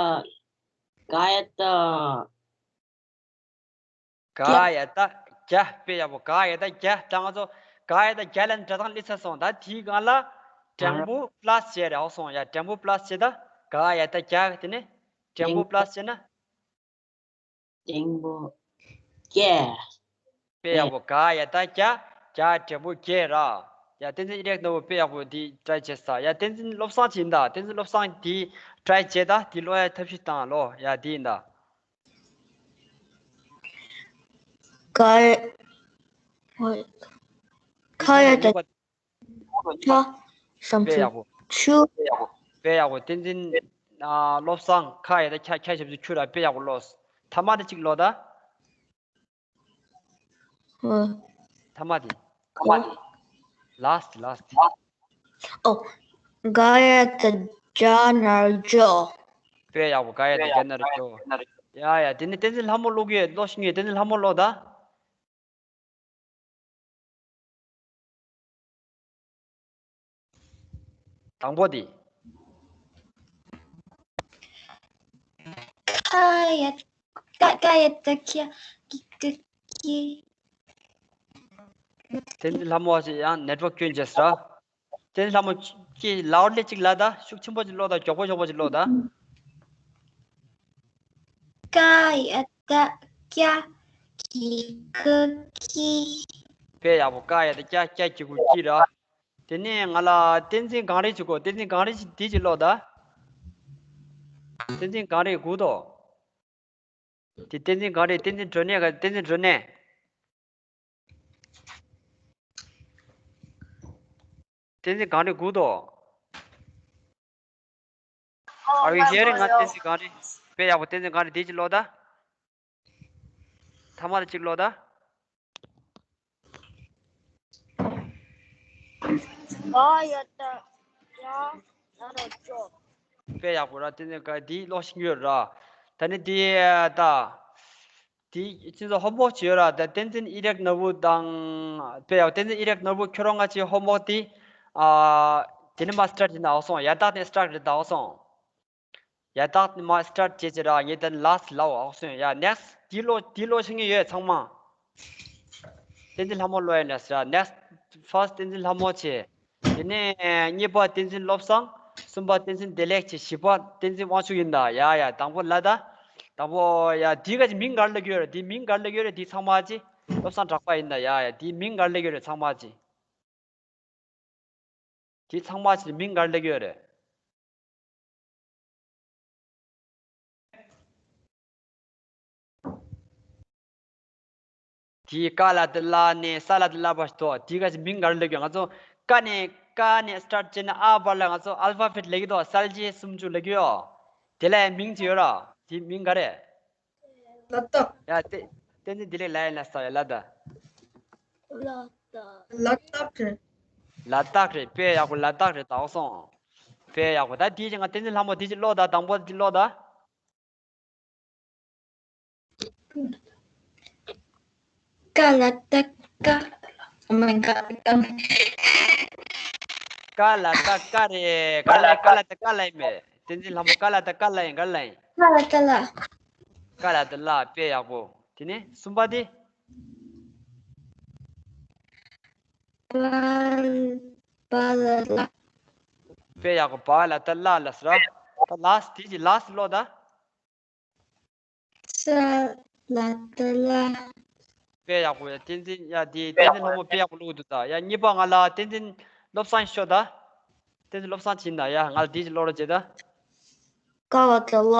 ག་ཡ་ཏ། ག་ཡ་ཏ་ཀྱ། དཔེ་ཡག་པོ། ག་ཡ་ཏ་ཀྱ། ད་ང་ཚོ་ག་ཡ་ཏ་ཀྱ་ལབ་ནས་སྒྲ་གདངས་སླེབས་ཚར་སོང་། ད་དེའི་སྒང་ལ་འགྲེང་བུ་པ་ལ་སི་བྱས་རེད། འོ་སོང་། ཡ། འགྲེང་བུ་པ་ལ་སི་བྱས་ད། ག་ཡ་ཏ་ཀྱ། དེ་ནས་འགྲེང་བུ་པ་ལ་སི་བྱས་ན། འགྲེང་བུ་ཀྱ། དཔེ་ཡག་པོ། ག་ཡ་ཏ་ཀྱ། ཀྱ་འགྲེང་བུ་ཀྱ་ར། ཡ། བསྟན་འཛིན་ཨི་རེག་ནོ་བུ་དཔེ་ཡག་པོ་དེ་ཊའི་བྱས་ས། ཡ། བསྟན་འཛིན་བློ་བཟང་གཅིག་ཡིན་ད། བསྟན་འཛིན་བློ་བཟང་དེ་ཊའི་བྱས་ད། དེ་ཀློག་ཡ་ཐབས་ཤེས་བཏང་ཀློག་ཡ། དེ་ཡིན་ད། ག་ཡ། ག་ཡ་ཏ་ཀྱ་བསམ་དཔེ་ཡག་པོ། ཚུལ་ཆུ། དཔེ་ཡག་པོ། བསྟན་འཛིན་ཨ་བློ་བཟང་། ག་ཡ་ཏ་ཀྱ་ཀྱ་བསམ་ཚུལ་ཆུ་ར། དཔེ་ཡག་པོ་ཀློག། ཐ་མ་དེ་གཅིག་ཀློག་ད། ཨ། ཐ་མ་དེ། ག་ལ་སི་ཊི། ལ་སི་ཊི། ཨོ། ག་ཡ་ཏ་ཀྱ་ན་རོ་ཀྱོ། དཔེ་ཡག་པོ། ག་ཡ་ཏ་ཀྱ་ན་རོ་ཀྱོ། ཡ་ཡ། དེ་ནས་བསྟན་འཛིན་ལྷ་མོ་ཀློག་གི་ཡོད། ཀློག་ཤེས་ཀྱི་ཡོད། བསྟན་འཛིན་ལྷ་མོ་ཀློག་ད། དང་པོ་དེ། ག་ཡ་ཏ་ག་ཡ་ཏ་ཀྱ་གི་གུ་ཀྱི། བསྟན་འཛིན་ལྷ་མོ་ཞིག་ཡང་ནེཊ་ཝརཀ་སྐྱོན་བྱས་ཟེར། བསྟན་འཛིན་ལྷ་མོ་ཅིག་ལའོ་ཌི་ལི་ཅིག་ལབ་ད། ཤུགས་ཆེན་པོ་ཅིག་ཀློག་ད། མགྱོགས་པོ་མགྱོགས་པོ་ཅིག་ཀློག་ད། ག་ཡ་ཏ་ཀྱ་གི་གུ་ཀྱི། དཔེ་ཡག་པོ། ག་ཡ་ཏ་ཀྱ་ཀྱ་གི་གུ་ཀྱི་ར། དེ་ནས་ང་ལ་བསྟན་འཛིན་གངས་རི་ཅིག་གོ། བསྟན་འཛིན་གངས་རི་ཅིག་དེ་ཅིག་ཀློག་ད། བསྟན་འཛིན་གངས་རི་སྒུག་དོ། དེ་བསྟན་འཛིན་གངས་རི། བསྟན་འཛིན་སྒྲོན་གནས་ག། བསྟན་འཛིན་སྒྲོན་གནས། བསྟན་འཛིན་གངས་རི་སྒུག་དོ། Are you hearing? ང་བསྟན་འཛིན་གངས་རི། དཔེ་ཡག་པོ། བསྟན་འཛིན་གངས་རི་དེ་ཅིག་ཀློག་ད། ཐ་མ་དེ་ཅིག་ཀློག་ད། ག་ཡ་ཏ་ཀྱ་ན་རོ་ཀྱོ། དཔེ་ཡག་པོ་ར། བསྟན་འཛིན་ག་འདི་ཀློག་ཤེས་ཀྱི་ཡོད་ར། ད་ནི་འདི་ད། དེ་ཁྱེད་ཚོ་ཧོམ་ཝོག་བྱེད་ཡོད་ར། ད་བསྟན་འཛིན་ཨི་རེག་ནོ་བུ་དང་། དཔེ་ཡག་བསྟན་འཛིན་ཨི་རེག་ནོ་བུ་ཁྱོད་རང་ང་ཅི་ཧོམ་ཝོག་དེ། ཨ། དེ་ནི་མ་སི་ཊར་བྱེད་ན་འོ་སོང་། ཡ་རྟགས་དེ་སི་ཊར་བྱེད་ད་འོ་སོང་། ཡ་རྟགས་དེ་མ་སི་ཊར་བྱེད་ཅི་ར། ངས་ད་ནི་ལ་སི་ཊི་ལབ་འོ་སོང་། ཡ་ནེག་སི་ཊི་དེ་ཀློག་དེ་ཀློག་ཤེས་ཀྱི་ཡོད་ཚང་མ། བསྟན་འཛིན་ལྷ་མོ་ཀློག་ཡ་ནེག་སི་ཊི་ར། ནེག་སི་ཊི་ཕར་སི་ཊི་བསྟན་འཛིན་ལྷ་མོ་བྱེད། དེ་ནས་གཉིས་པ་བསྟན་འཛིན་བློ་བཟང་། གསུམ་པ་བསྟན་འཛིན་བདེ་ལེགས་བྱས། བཞི་པ་བསྟན་འཛིན་དབང་ཕྱུག་ཡིན་ད། ཡ་ཡ། དང་པོ་ལ་ད། དང་པོ་ཡ། དེའི་ག་ཅི་མིང་ག་རེ་ལབ་ཀྱི་ཡོད་རེད། དེའི་མིང་ག་རེ་ལབ་ཀྱི་ཡོད་རེད། དེ་ཚང་མ་ཅི། བློ་བཟང་གྲགས་པ་ཡིན་ད། ཡ་ཡ། དེའི་མིང་ག་རེ་ལབ་ཀྱི་ཡོད་རེད་ཚང་མ་ཅི། དེ་ཚང་མ་ཅི་མིང་ག་རེ་ལབ་ཀྱི་ཡོད་རེད། དེའི་ཀ་ལ་ཏ་ཀླ་ནས་ས་ལ་ཏ་སླ་བར་ཞིག་འདུག་དེའི་ག་ཅི་མིང་ག་རེ་ལབ་ཀྱི་ཡོད། ང་ཚོ་ཀ་ནས་ཀ་ནས་སི་ཊར་བྱས་ན་ཨ་བར་ལ་ང་ཚོ་ཨལ་ཕ་བེཊ་ལབ་ཀྱི་འདུག་གསལ་བྱེད་སུམ་ཅུ་ལབ་ཀྱི་ཡོད། དེ་ལ་ཡང་མིང་ཅིག་ཡོད་ར། དེའི་མིང་ག་རེ། ལ་ཏག་ཡ། བསྟན་བསྟན་འཛིན་བདེ་ལེགས་ལབ་ཡ་ཡིན་ན་ས་ཡ་ལ་ཏ། ལ་ཏག་ལ་ཏག་རེད། ལ་ཏག་རེད། དཔེ་ཡག་པོ། ལ་ཏག་རེད། ད་འོ་སོང་། དཔེ་ཡག་པོ། ད་དེའི་ཅི་ང་བསྟན་འཛིན་ལྷ་མོ་དེ་ཅིག་ཀློག་ད། དང་པོ་དེ་ཅིག་ཀློག་ད། ཀ་ལ་ཏ་ཀ། Oh my god. ཀ་ལ་ཏ་ཀ་རེད། ག་ལ་ཀ་ལ་ཏ་ཀ་ལ་ཡིན་མེད། བསྟན་འཛིན་ལྷ་མོ་ཀ་ལ་ཏ་ཀ་ལ་ཡིན། ག་ལ་ཡིན། ཀ་ལ་ཏ་ཀླ། ཀ་ལ་ཏ་ཀླ། དཔེ་ཡག་པོ། དེ་ནས་གསུམ་པ་དེ། པ་ལ་ཏ་ཀླ། དཔེ་ཡག་པོ། པ་ལ་ཏ་ཀླ་ལབ་ཟེར་ར། ད་ལ་སི་ཊི་དེ་ཅིག་ལ་སི་ཊི་ཀློག་ད། ས་ལ་ཏ་ཀླ། དཔེ་ཡག་པོ། ཡ། བསྟན་འཛིན། ཡ། དེ་བསྟན་འཛིན་ལྷ་མོ་དཔེ་ཡག་པོ་ཀློག་གི་འདུག་ད། ཡ། གཉིས་པ་ང་ལ་བསྟན་འཛིན་བློ་བཟང་ཤོག་ད། བསྟན་འཛིན་བློ་བཟང་བྱིན་ད། ཡ། ང་ལ་དེ་ཅིག་ཀློག་རོགས་བྱེད་ད། ག་ལ་བཏགས་གླ།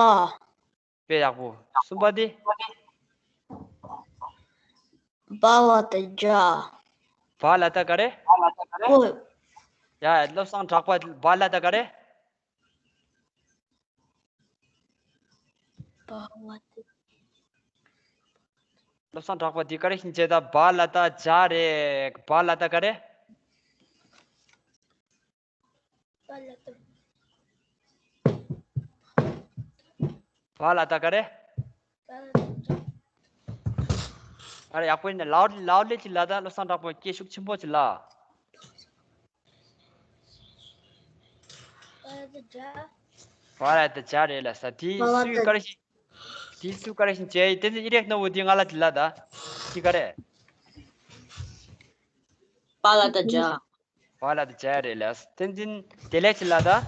དཔེ་ཡག་པོ། གསུམ་པ་དེ། བ་ལ་བཏགས་བྱ། བ་ལ་བཏགས་ག་རེ། ཨོ། ཡ། བློ་བཟང་གྲགས་པ། བ་ལ་བཏགས་ག་རེ། བ་ལ་བཏགས། བློ་བཟང་གྲགས་པ་འདི་ག་རེ་བཞིན་བྱས་ད། བ་ལ་བཏགས་བྱ་རེད། བ་ལ་བཏགས་ག་རེ། བ་ལ་བཏགས། བ་ལ་བཏགས་ག་རེ། བ་ལ་བཏགས་བྱ། ཨ་རེ། ཡག་པོ་ཡིན་ན་ལའོ་ལའོ་ལེ་ཅིག་ལ་ད། བློ་བཟང་གྲགས་པ་སྐད་ཤུགས་ཆེན་པོ་ཅིག་ལ། བ་ལ་བཏགས་བྱ། བ་ལ་བཏགས་བྱ་རེད་ལ་ས། དེ་བ་ལ་སུས་བཏགས། ག་རེ་བཞིན། དེ་སུས་ག་རེ་བཞིན་བྱས། བསྟན་འཛིན་ཨི་རེག་ནོ་བོ་དེ་ང་ལ་དྲིས་ལ་ད། དེ་ག་རེ། བ་ལ་བཏགས་བྱ། བ་ལ་བཏགས་བྱ་རེད་ལ། བསྟན་འཛིན་བདེ་ལེགས་ཅིག་ལ་ད།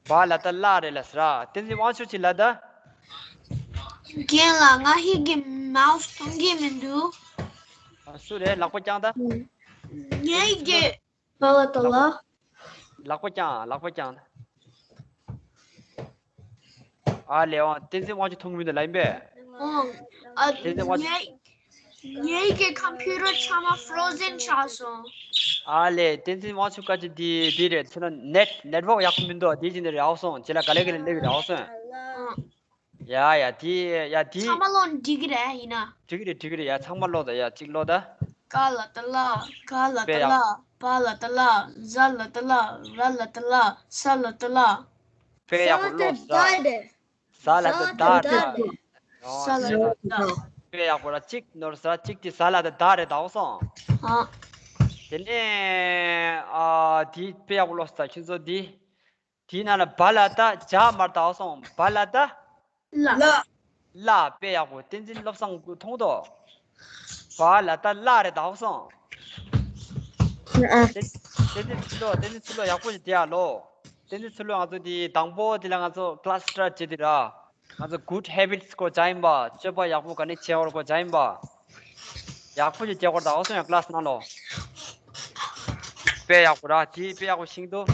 བ་ལ་བཏགས་གླ་རེད་ལ་ས་ར། བསྟན་འཛིན་དབང་ཕྱུག་ཅིག་ལ་ད། རྒན་ལགས། ང་ཧི་གི་མའོ་སི་མཐོང་གི་མི་འདུག་ཨ། སུ་རེད། ལག་པ་བརྐྱངས་ད། ངའི་གི་བ་ལ་བཏགས་གླ། ལག་པ་བརྐྱངས། ལག་པ་བརྐྱངས། ཨ་ལེ། འོ། བསྟན་འཛིན་དབང་ཕྱུག་མཐོང་གི་མི་འདུག་ལབ་ཡིན་པས། ཨོ། ཨ། བསྟན་འཛིན་དབང་ཕྱུག་ངའི་ངའི་གི་ཀམ་པུ་ཊར་ཚང་མ་ཕོ་རོ་ཛན་ཆགས་སོང་། ཨ་ལེ། བསྟན་འཛིན་དབང་ཕྱུག་བཀའ་ཅི་འདི་འདི་རེད། ཚོད་ན་ནེཊ་ནེཊ་ཝོག་ཡག་པོ་མི་འདུག་དེ་བཞིན་དུ་རེད་ཨའོ་སོང་། ཅི་ལ་ག་ལེ་ག་ལེ་སླེབས་རེད་ཨའོ་སོང་། ཨ། ཡ་ཡ། དེ་ཡ་དེ། ཚང་མ་ཀློག་འགྲིག་གི་རེད་ཡིན་ན། འགྲིག་གི་རེད། འགྲིག་གི་རེད། ཡ། ཚང་མ་ཀློག་ད། ཡ། གཅིག་ཀློག་ད། ཀ་ལ་བཏགས་གླ། ག་ལ་བཏགས་གླ། དཔེ་ཡག་བ་ལ་བཏགས་བླ། ཛ་ལ་བཏགས་བླ། ར་ལ་བཏགས་ར། ས་ལ་བཏགས་སླ། དཔེ་ཡག་པོ། ཀློག་ད། ཟ་ལ་བཏགས་ཟ་ལ་བཏགས་ཟ་ལ་བཏགས་ཟ་ལ་བཏགས་ཟ་རེད། ཨོ། ས་ལ་བཏགས་ཟ། དཔེ་ཡག་པོ་ར། གཅིག་ནོར་ས། གཅིག་དེ་ཟ་ལ་བཏགས་ཟླ་རེད་ད་ཨའོ་སོང་། ཨ། དེ་ནས་ཨ་དེ་དཔེ་ཡག་པོ་ཀློག་ད་ཁྱོད་ཚོ། དེ་དེའི་ནང་ལ་བ་ལ་བཏགས་བྱ་མ་རེད་ད་ཨའོ་སོང་། བ་ལ་བཏགས་གླ། གླ། དཔེ་ཡག་པོ། བསྟན་འཛིན་བློ་བཟང་མཐོང་དོ། བ་ལ་བཏགས་གླ་རེད་ད་ཨའོ་སོང་། ཨ། བསྟན་བསྟན་འཛིན་ཚུལ་ལོ། བསྟན་འཛིན་ཚུལ་ལོ་ཡག་པོ་ཞིག་བསྡད་ཡ་ལོ། བསྟན་འཛིན་ཚུལ་ལོ། ང་ཚོ་དེ་དང་པོ་དེ་ལ་ང་ཚོ་ཀླ་སི་སི་ཊར་ཊི་བྱེད་དེ་ར། ང་ཚོ་གུཌ་ཧེ་བིཊ་སི་སྐོར་སྦྱངས་ཡིན་པ། སྤྱོད་པ་ཡག་པོ་ག་ནས་བྱེད་དགོས་སྐོར་སྦྱངས་ཡིན་པ། ཡག་པོ་ཞིག་བྱེད་དགོས་རེད་ད་ཨའོ་སོང་། ཡ། ཀླ་སི་ནང་ལོ། དཔེ་ཡག་པོ་ར། དེ་དཔེ་ཡག་པོ་ཤེས་འདུག་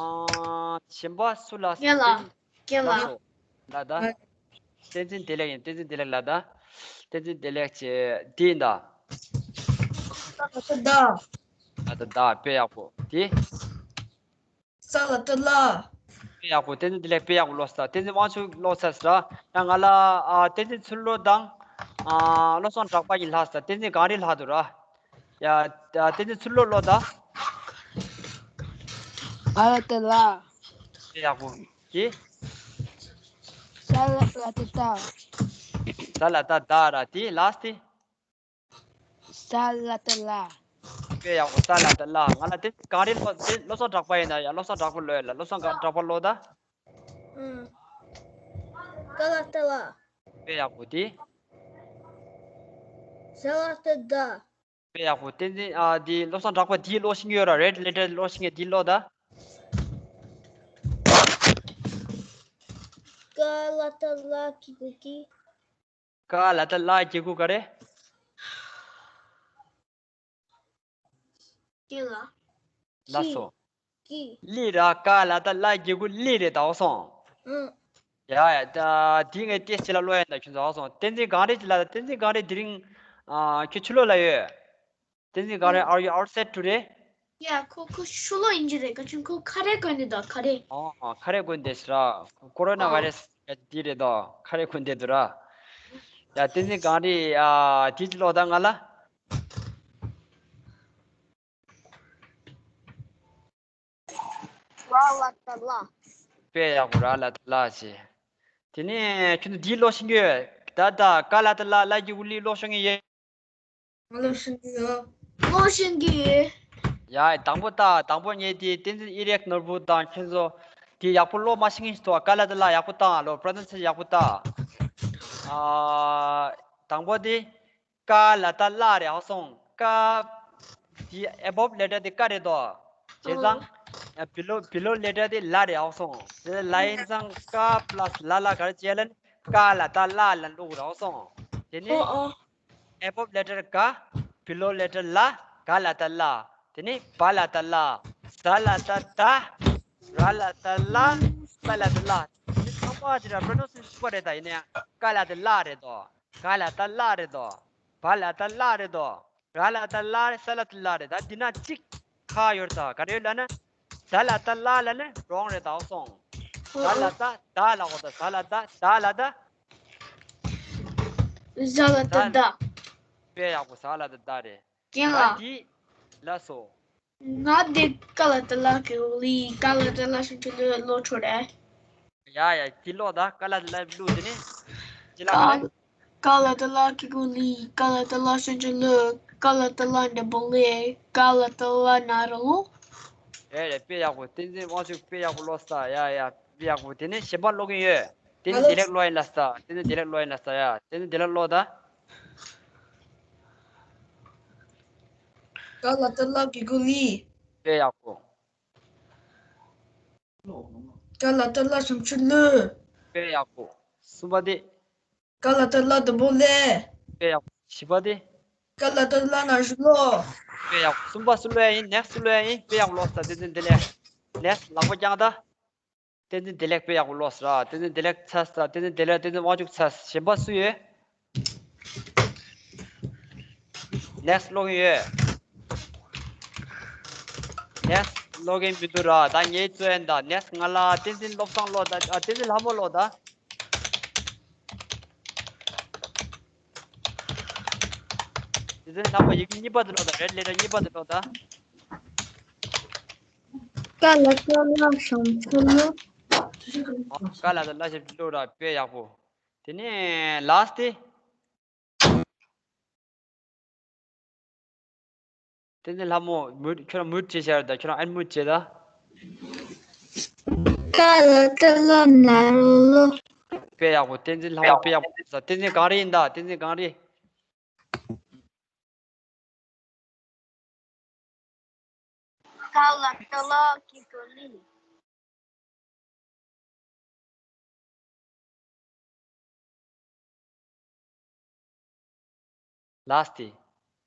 ཨ། གཞན་པ་སུ་ལ། རྒན་ལགས། རྒན་ལགས། ལགས་སོ། ལ་ད། བསྟན་འཛིན་བདེ་ལེགས་ཡིན། བསྟན་འཛིན་བདེ་ལེགས་ལ་ད། བསྟན་འཛིན་བདེ་ལེགས་ཀྱི་འདི་ཡིན་ད། ད་ད་ད། ད་ད་ད། དཔེ་ཡག་པོ་དེ། ས་ལ་བཏགས་སླ། དཔེ་ཡག་པོ། བསྟན་འཛིན་བདེ་ལེགས་དཔེ་ཡག་པོ་ཀློག་ས། བསྟན་འཛིན་དབང་ཕྱུག་ཀློག་ས་ཟེར་ར། ཡང་ང་ལ་ཨ་བསྟན་འཛིན་ཚུལ་ལོ་དང་ཨ་བློ་བཟང་གྲགས་པ་གཉིས་ལྷག་ས། བསྟན་འཛིན་གངས་རི་ལྷག་འདུག་ར། ཡ། ད་བསྟན་འཛིན་ཚུལ་ལོ་ཀློག་ད། ག་ལ་བཏགས་གླ། དཔེ་ཡག་པོ། དེ། ས་ལ་བཏགས་སྡ། ས་ལ་བཏགས་སྡ་ར། དེ་ལ་སི་ཊི། ས་ལ་བཏགས་སླ། དཔེ་ཡག་པོ། ས་ལ་བཏགས་སླ། ང་ལ་དེ་གངས་རི་ཀློག་དེ་བློ་བཟང་གྲགས་པ་ཡིན་ན་ཡ། བློ་བཟང་གྲགས་པ་ཀློག་ཡ་ལ། བློ་བཟང་གྲགས་པ་ཀློག་ད། ཨང་། ཀ་ལ་བཏགས་གླ། དཔེ་ཡག་པོ། དེ། ཟ་ལ་བཏགས་ཟླ། དཔེ་ཡག་པོ། བསྟན་འཛིན་ཨ་དེ་བློ་བཟང་གྲགས་པ་དེ་ཀློག་ཤེས་ཀྱི་ཡོད་ར། རེཌ་ལེ་ཊར་ཀློག་ཤེས་མཁན་དེ་ཀློག་ད། ཀ་ལ་བཏགས་གླ། གི་གུ་ཀི། ཀ་ལ་བཏགས་གླ། གི་གུ་ག་རེ། ཀི་ལ། ལགས་སོ། ཀི། གླི་ར། ཀ་ལ་བཏགས་གླ། གི་གུ་གླི་རེད་ད་ཨའོ་སོང་། ཨང་། ཡ་ཡ། ད་དེ་ངས་ཏེ་ཕྱི་ལ་ཀློག་ཡ་ད་ཁྱོད་ཚོ་ཨའོ་སོང་། བསྟན་འཛིན་གངས་རི་ཅིག་ལ། བསྟན་འཛིན་གངས་རི་དེ་རིང་ཨ་ཁྱོད་ཕྱི་ལོགས་ལ་ཡོད། བསྟན་འཛིན་གངས་རི། ཨང་། Are you outside today? ཡ། ཁོ་ཁོ་ཕྱི་ལོགས་ཡིན་གྱི་རེད། ག་ཅུང་ཁོ་ཁ་རས་གོན་ནས་འདུག་ཁ་རས། ཨོ། ཁ་རས་གོན་བསྡད་ཤག་ར། ཀོ་རོ་ན་ཨོ་བྷའི་རེ་སི་དེ་རེད་དོ། ཁ་རས་གོན་བསྡད་འདུག་ར། ཡ། བསྟན་འཛིན་གངས་རི། ཨ་དེ་ཅིག་ཀློག་ད་ང་ལ། ར་ལ་བཏགས་རླ། དཔེ་ཡག་པོ། ར་ལ་བཏགས་རླ་ཞེས། དེ་ནས་ཁྱོད་ཚོ་འདི་ཀློག་ཤེས་ཀྱི་ཡོད། ད་ལྟ་ཀ་ལ་བཏགས་གླ། གླ་གི་གུ་གླི་ཀློག་ཤེས་ཀྱི་ཡོད། ང་ཀློག་ཤེས་ཀྱི་ཡོད། ཀློག་ཤེས་ཀྱི་ཡོད། ཡ། དང་པོ་ད། དང་པོ་ངས་དེ་བསྟན་འཛིན་ཨི་རེག་ནོར་བུ་དང་ཁྱོད་ཚོ་དེ་ཡག་པོ་ཀློག་མ་ཤེས་མཁན་ཞིག་འདུག་ཀ་ལ་བཏགས་གླ་ཡག་པོ་བཏང་ཨ་ལོ། པྲ་ཛེན་ཊེ་ཡག་པོ་བཏང་། ཨ། དང་པོ་དེ། ཀ་ལ་བཏགས་གླ་རེད་ཨ་སོང་། ཀ། དེ་ཨེ་བོབ་ལེ་ཊར་དེ་ཀ་རེད་དོ། བྱས་ཙང་། ཨ། བི་ལོ་བི་ལོ་ལེ་ཊར་དེ་ལ་རེད་ཨ་སོང་། དེ་ལ་ཡིན་ཙང་ཀ་པ་ལ་སི་ལ་ལ་ག་རེ་བྱས་ལ་ནི་ཀ་ལ་བཏགས་གླ་ལ་ཀློག་རེད་ཨ་སོང་། དེ་ནི། ཨོ་ཨོ། ཨེ་བོབ་ལེ་ཊར་ཀ། བི་ལོ་ལེ་ཊར་ལ། ག་ལ་བཏགས་གླ། དེ་ནི་བ་ལ་བཏགས་གླ། ཟ་ལ་བཏགས་ཟླ། ར་ལ་ཏ་ལ། ས་ལ་ཏ་ལ། འདི་ཚང་མ་དེ་ར་པྲོ་ནན་སི་ཡེ་ཤན་གཅིག་པ་རེད་ད། ཡིན་ན་ཡང་ཀ་ལ་ཏ་ལ་རེད་དོ། ག་ལ་ཏ་ལ་རེད་དོ། བ་ལ་ཏ་ལ་རེད་དོ། ར་ལ་ཏ་ལ་རེད། ས་ལ་ཏ་ལ་རེད། ད་འདི་ན་གཅིག་ཁ་ཡོད་ད། ག་རེ་ཡོད་ལབ་ན། ད་ལ་ཏ་ལ་ལབ་ན་རོང་རེད་ད། འོ་སོང་། ད་ལ་ཏ་ད་ལ་འོ་ད། ས་ལ་ཏ་ད་ལ་ཏ། ཟ་ལ་ཏ་ད། དཔེ་ཡག་པོ། ཟ་ལ་ཏ་ད་རེད། རྒན་ད་ལགས། འདི་ལ་སོ། ང་དེ་ཀ་ལ་ཏ་ལ་གི་ལི། ཀ་ལ་ཏ་ལ་ཤིང་ཆུ་ལོ་ལོ་ཁྲོ་རེད། ཡ་ཡ། འདི་ཀློག་ད། ཀ་ལ་ཏ་ལ་གླུ་དེ་ནི། ཅི་ལ་ཀ་ལ། ཀ་ལ་ཏ་ལ་གི་གུ་ལི། ཀ་ལ་ཏ་ལ་ཤིང་ཆུ་ལོ། ཀ་ལ་ཏ་ལ་འདྲ་པོ་ལེ། ཀ་ལ་ཏ་ལ་ན་རོ་ལོ། རེད་རེད། དཔེ་ཡག་པོ། བསྟན་འཛིན་དབང་ཕྱུག་དཔེ་ཡག་པོ་ཀློག་ས། ཡ་ཡ། དཔེ་ཡག་པོ། དེ་ནི་གཞན་པ་ཀློག་གིན་ཡོད། དེ་ནི་བདེ་ལེགས་ཀློག་ཡིན་ལ་ས། དེ་ནི་བདེ་ལེགས་ཀློག་ཡིན་ལ་ས། ཡ། དེ་ནི་བདེ་ལེགས་ཀློག་ད། ཀ་ལ་ཏ་ལ་གི་གུ་ལི། དཔེ་ཡག་པོ། ཀ་ལ་ཏ་ལ་ཤིང་ཆུ་ལོ། དཔེ་ཡག་པོ། གསུམ་པ་དེ། ཀ་ལ་ཏ་ལ་འདྲ་པོ་ལེ། དཔེ་ཡག་པོ། བཞི་པ་དེ། ཀ་ལ་ཏ་ལ་ན་རོ་ལོ། དཔེ་ཡག་པོ། གསུམ་པ་སུ་ལོ་ཡ་ཡིན། ནེག་སུ་ལོ་ཡ་ཡིན། དཔེ་ཡག་པོ་ཀློག་ས། བསྟན་འཛིན་བདེ་ལེགས། ནེག་ལག་པ་བརྐྱངས་ད། བསྟན་འཛིན་བདེ་ལེགས་དཔེ་ཡག་པོ་ཀློག་ས་ར། བསྟན་འཛིན་བདེ་ལེགས་ཚར་ས། བསྟན་འཛིན་བདེ་ལེགས། བསྟན་འཛིན་དབང་ཕྱུག་ཚར་ས། གཞན་པ་སུ་ཡོད། ནེག་ཀློག་གིན་ཡོད། ནེག་ཀློག་གིན་མི་འདུག་ར། ད་ངས་རྩོད་ཡིན་ད། ནེག་ང་ལ་བསྟན་འཛིན་བློ་བཟང་ཀློག་ད། ཨ། བསྟན་འཛིན་ལྷ་མོ་ཀློག་ད། བསྟན་འཛིན་ལྷ་མོ་ཡི་གེ་གཉིས་པ་དེ་ཀློག་ད། རེཌ་ལེ་ཊར་གཉིས་པ་དེ་ཀློག་ད། ཀ་ལ་ཏ་ལ་ཤིང་ཆུ་ལོ། ཨ། ཀ་ལ་ཏ་ལ་ཤིང་ཆུ་ལོ་ར། དཔེ་ཡག་པོ། དེ་ནས་ལ་སི་ཊི་དེ། བསྟན་འཛིན་ལྷ་མོ། མུ། ཁྱོད་རང་མུ་བྱས་བཞག་རེད་ད། ཁྱོད་རང་ཨན་མུ་བྱས་ད། ཀ་ལ་ཏ་ལ་ན་རོ་ལོ། དཔེ་ཡག་པོ། བསྟན་འཛིན་ལྷ་མོ་དཔེ་ཡག་པོ་ཟ། བསྟན་འཛིན་གངས་རི་ཡིན་ད། བསྟན་འཛིན་གངས་རི། ཀ་ལ་ཏ་ལ་གི་གུ་ལི། ལ་སི་ཊི།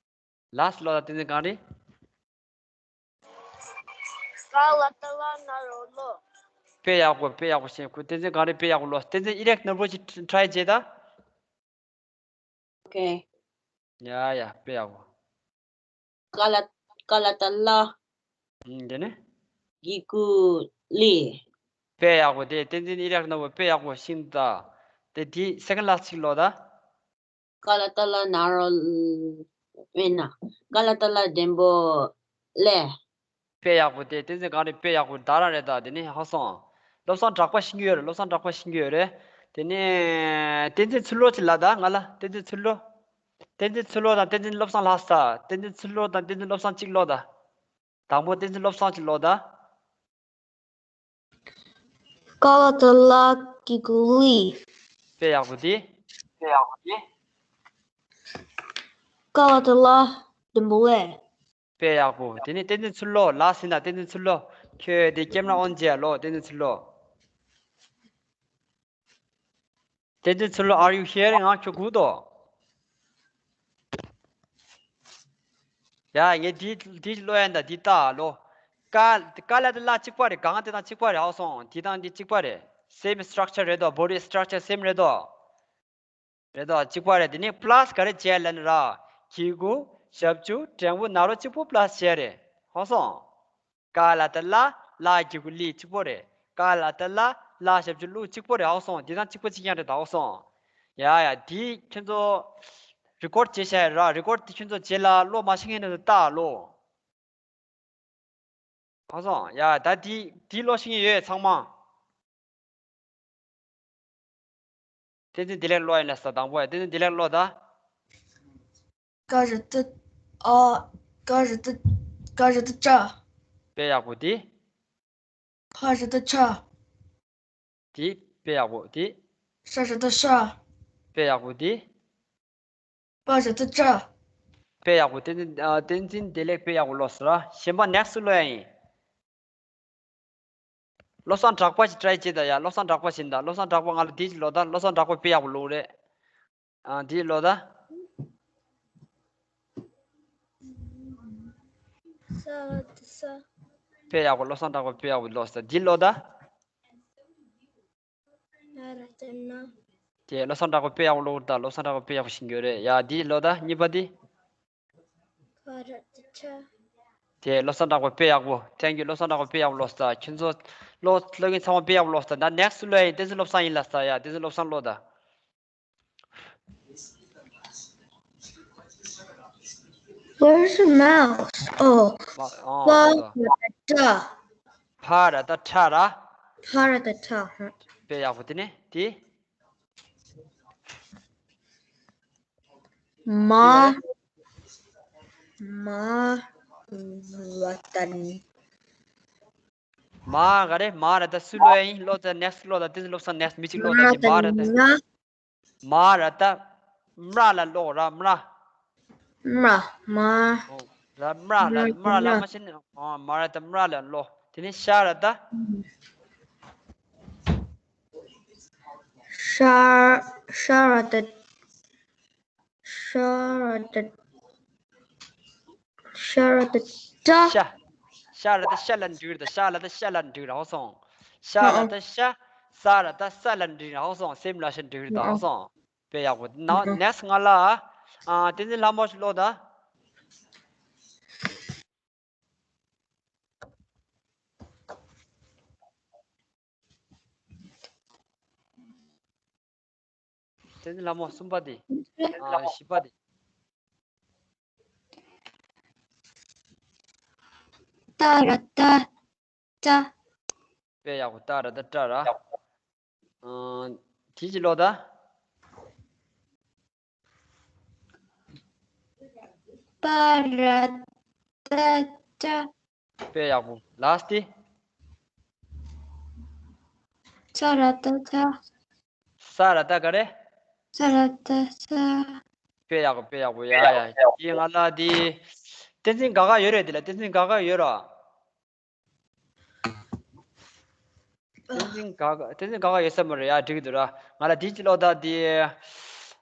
ལ་སི་ཊི་ཀློག་ད། བསྟན་འཛིན་གངས་རི། ཀ་ལ་ཏ་ལ་ན་རོ་ལོ། དཔེ་ཡག་པོ། དཔེ་ཡག་པོ་བྱས། ཁོ་བསྟན་འཛིན་གངས་རི་དཔེ་ཡག་པོ་ཀློག། བསྟན་འཛིན་ཨི་རེག་ནོར་བུ་ཅིག་ཊ་རའི་བྱས་ད། ཨོ་ཁེ། ཡ་ཡ། དཔེ་ཡག་པོ། ཀ་ལ། ཀ་ལ་ཏ་ལ། ཨུམ། དེ་ནས། གི་གུ་ལི། དཔེ་ཡག་པོ། དེ་བསྟན་འཛིན་ཨི་རེག་ནོར་བུ་དཔེ་ཡག་པོ་ཤིང་ད། དེ་དེའི་སེ་ཀེན་ཌི་ལ་སི་ཊི་ཅིག་ཀློག་ད། ཀ་ལ་ཏ་ལ་ན་རོ་ལོ། མེད་ན། ཀ་ལ་ཏ་ལ་འདྲ་པོ་ལེ། དཔེ་ཡག་པོ། དེ་བསྟན་འཛིན་གངས་རི་དཔེ་ཡག་པོ་ད་རང་རེད་ད། དེ་ནས་ཧ་སོང་། བློ་བཟང་གྲགས་པ་ཤེས་ཀྱི་ཡོད་རེད། བློ་བཟང་གྲགས་པ་ཤེས་ཀྱི་ཡོད་རེད། དེ་ནས་བསྟན་འཛིན་ཚུལ་ལོ་ཅིག་ལབ་ད། ང་ལ་བསྟན་འཛིན་ཚུལ་ལོ། བསྟན་འཛིན་ཚུལ་ལོ་དང་བསྟན་འཛིན་བློ་བཟང་ལྷ་ས། བསྟན་འཛིན་ཚུལ་ལོ་དང་བསྟན་འཛིན་བློ་བཟང་གཅིག་ཀློག་ད། དང་པོ་བསྟན་འཛིན་བློ་བཟང་གཅིག་ཀློག་ད། ཀ་ལ་ཏ་ལ་གི་གུ་ལི། དཔེ་ཡག་པོ་དེ། དཔེ་ཡག་པོ་དེ། ཀ་ལ་ཏ་ལ་འདྲ་པོ་ལེ། དཔེ་ཡག་པོ། དེ་ནས་བསྟན་འཛིན་ཚུལ་ལོ། ལ་སི་ཊི་ན་བསྟན་འཛིན་ཚུལ་ལོ། ཁྱོད་དེ་ཀེམ་ར་ཨོན་བྱས་ལོ། བསྟན་འཛིན་ཚུལ་ལོ། བསྟན་འཛིན་ཚུལ་ལོ། Are you hearing? ང་ཁྱོད་གུ་དོ། ཡ། ངས་འདི་འདི་ཀློག་ཡིན་ད། འདི་ལྟ་ལོ། ཀ་ཀ་ལ་ཏ་ལ་གཅིག་པ་རེད། གང་དེ་དང་གཅིག་པ་རེད། ཧ་སོང་། འདི་དང་འདི་གཅིག་པ་རེད། Same structure རེད་དོ། Body structure same རེད་དོ། རེད་དོ། གཅིག་པ་རེད། དེ་ནས་པ་ལ་སི་ག་རེ་བྱས་ལབ་ན་ར། གི་གུ་ཞབས་ཀྱུ་འགྲེང་བུ་ན་རོ་གཅིག་པོ་པ་ལ་སི་བྱས་རེད། ཧ་སོང་། ཀ་ལ་ཏ་ལ་ལ་གི་གུ་ལི་གཅིག་པོ་རེད། ཀ་ལ་ཏ་ལ་ལ་ཞབས་ཀྱུ་ལུ་གཅིག་པོ་རེད། ཧ་སོང་། འདི་དང་གཅིག་པ་གཅིག་རྐྱང་རེད་ད། ཧ་སོང་། ཡ་ཡ། འདི་ཁྱོད་ཚོ་རི་ཀོཌ་བྱས་བཞག་ཡོད་ར། རི་ཀོཌ་འདི་ཁྱོད་ཚོ་རྗེས་ལ་ཀློག་མ་ཤེས་མཁན་ནི་ལྟ་ལོ། ཧ་སོང་། ཡ། ད་འདི་འདི་ཀློག་ཤེས་མཁན་ཡོད་ཚང་མ། བསྟན་འཛིན་བདེ་ལེགས་ཀློག་ཡིན་ལ་ས། དང་པོ་ཡ། བསྟན་འཛིན་བདེ་ལེགས་ཀློག་ད། ཀ་ར་ཏ། ཨ། ཀ་ར་ཏ། ཀ་ར་ཏ་ཅ། དཔེ་ཡག་པོ་དེ། ཕ་ར་ཏ་ཕྱ། དེ་དཔེ་ཡག་པོ་དེ། ཤ་ར་ཏ་ཤ། དཔེ་ཡག་པོ་དེ། པ་ར་ཏ་པྱ། དཔེ་ཡག་པོ། བསྟན་འཛིན། ཨ། བསྟན་འཛིན་བདེ་ལེགས་དཔེ་ཡག་པོ་ཀློག་སོང་ར། གཞན་པ་ནེག་སི་ཀློག་ཡ་ཡིན། བློ་བཟང་གྲགས་པ་ཞིག་ཊ་རའི་བྱེད་ད་ཡ། བློ་བཟང་གྲགས་པ་ཞིག་ད། བློ་བཟང་གྲགས་པ་ང་ལ་དེ་ཞིག་ཀློག་ད། བློ་བཟང་གྲགས་པ་དཔེ་ཡག་པོ་ཀློག་རེད། ཨ། དེ་ཀློག་ད། ས་ར་ཏ་ས། དཔེ་ཡག་པོ། བློ་བཟང་གྲགས་པ་དཔེ་ཡག་པོ་ཀློག་སོང་། འདི་ཀློག་དང་། ན་ར་ཏ་ན། དེ་བློ་བཟང་གྲགས་པ་དཔེ་ཡག་པོ་ཀློག་དང་། བློ་བཟང་གྲགས་པ་དཔེ་ཡག་པོ་ཤེས་ཀྱི་ཡོད་རེད་ཡ། འདི་ཀློག་དང་། གཉིས་པ་འདི། ཕ་ར་ཏ་ཕྲ། དེ་བློ་བཟང་གྲགས་པ་དཔེ་ཡག་པོ། Thank you། བློ་བཟང་གྲགས་པ་དཔེ་ཡག་པོ་ཀློག་སོང་། ཁྱོད་ཚོ་ཀློག་ཀློག་མཁན་ཚང་མ་དཔེ་ཡག་པོ་ཀློག་སོང་། ད་next་ཀློག་ཡ་ཡིན། བསྟན་འཛིན་བློ་བཟང་ཡིན་ལབ་སོང་ཡ། བསྟན་འཛིན་བློ་བཟང་ཀློག་དང་། Where's the mouse? Oh, མ་ཨ་ཕ་ཨོ་ད། ར་ཏ། ཕ་ར་ཏ་ཕྲ་ར། ཕ་ར་ཏ་ཕྲ། དཔེ་ཡག་པོ། དེ་ནས་དེ། མ། མ་ར་ཏ་ནི། མ་ག་རེ། མ་ར་ཏ། སུ་ཀློག་ཡ་ཡིན། ཀློག་དང་། next་ཀློག་དང་། བསྟན་འཛིན་བློ་བཟང་next། མི་གཅིག་ཀློག་དང་། དེ་མ་ར་ཏ། མ་ར་ཏ། མྲ་ལ་ཀློག་ར། མྲ། མྲ། མ། ཨོ། ར་མྲ་ལ། མྲ་ལ་མ་བྱས་ནས། ཨོ། མ་ར་ཏ་མྲ་ལ་ཀློག་དེ་ནས་ཤ་ར་ཏ། ཤ། ཤ་ར་ཏ། ཤ་ར་ཏ། ཤ་ར་ཏ་ཏྲ། ཤ། ཤ་ར་ཏ་ཤ་ལ་འགྲིག་རེད། ཤ་ལ་ཏ་ཤ་ལ་འགྲིག་རེད། ཧ་སོང་། ཤ་ལ་ཏ་ཤ། ས་ར་ཏ་ས་ལ་འགྲིག་རེད། ཧ་སོང་། སེམས་ལ་ཤ་འགྲིག་རེད། ད་ཧ་སོང་། དཔེ་ཡག་པོ། ན་next་ང་ལ། ཨ། བསྟན་འཛིན་ལྷ་མོ་ཞིག་ཀློག་དང་། བསྟན་འཛིན་ལྷ་མོ་གསུམ་པ་དེ། ཨ། བཞི་པ་དེ། ཏ་ར་ཏ་ཏྲ། དཔེ་ཡག་པོ། ཏ་ར་ཏ་ཏྲ་ར། ཨ། དེ་གཅིག་ཀློག་དང་། པ་ར་ཏ་ཏྲ། དཔེ་ཡག་པོ། last་དེ། ས་ར་ཏ་ས། ས་ར་ཏ་ག་རེ། ས་ར་ཏ་ས། དཔེ་ཡག་པོ། དཔེ་ཡག་པོ། ཡ་ཡ། དེ་ང་ལ་དེ། བསྟན་འཛིན་དགའ་དགའ་ཡོད་རེད། དེ་ལ་བསྟན་འཛིན་དགའ་དགའ་ཡོད་ར། བསྟན་འཛིན་དགའ་དགའ། བསྟན་འཛིན་དགའ་དགའ་ཡོད་ས་མ་རེད་ཡ། འགྲིག་གི་འདུག་ར། ང་ལ་དེ་གཅིག་ཀློག་དང་། དེ།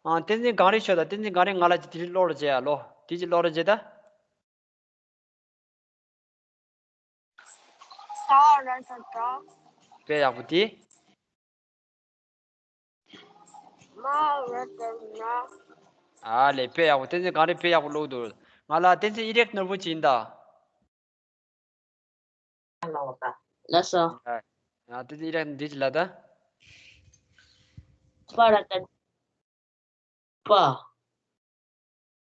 ཨ། བསྟན་འཛིན་གངས་རི་ཤོད་དང་། བསྟན་འཛིན་གངས་རི། ང་ལ་དེ་ཀློག་རོགས་བྱེད་ཡ། ལོ། དེ་གཅིག་ཀློག་རོགས་བྱེད་དང་། ས་ར་ཏ་སྲ། དཔེ་ཡག་པོ། དེ། མ་ར་ཏ་མྲ། ཨ་ལས། དཔེ་ཡག་པོ། བསྟན་འཛིན་གངས་རི་དཔེ་ཡག་པོ་ཀློག་འདུག་ང་ལ་བསྟན་འཛིན་ཨི་རེག་ནོར་བུ་ཅིག་ཡིན་ད། ལགས་སོ། ཡ། ཡ། བསྟན་འཛིན་ཨི་རེག་འདི་ཅིག་ལ་ད། ཕ་ར་ཏ། པ།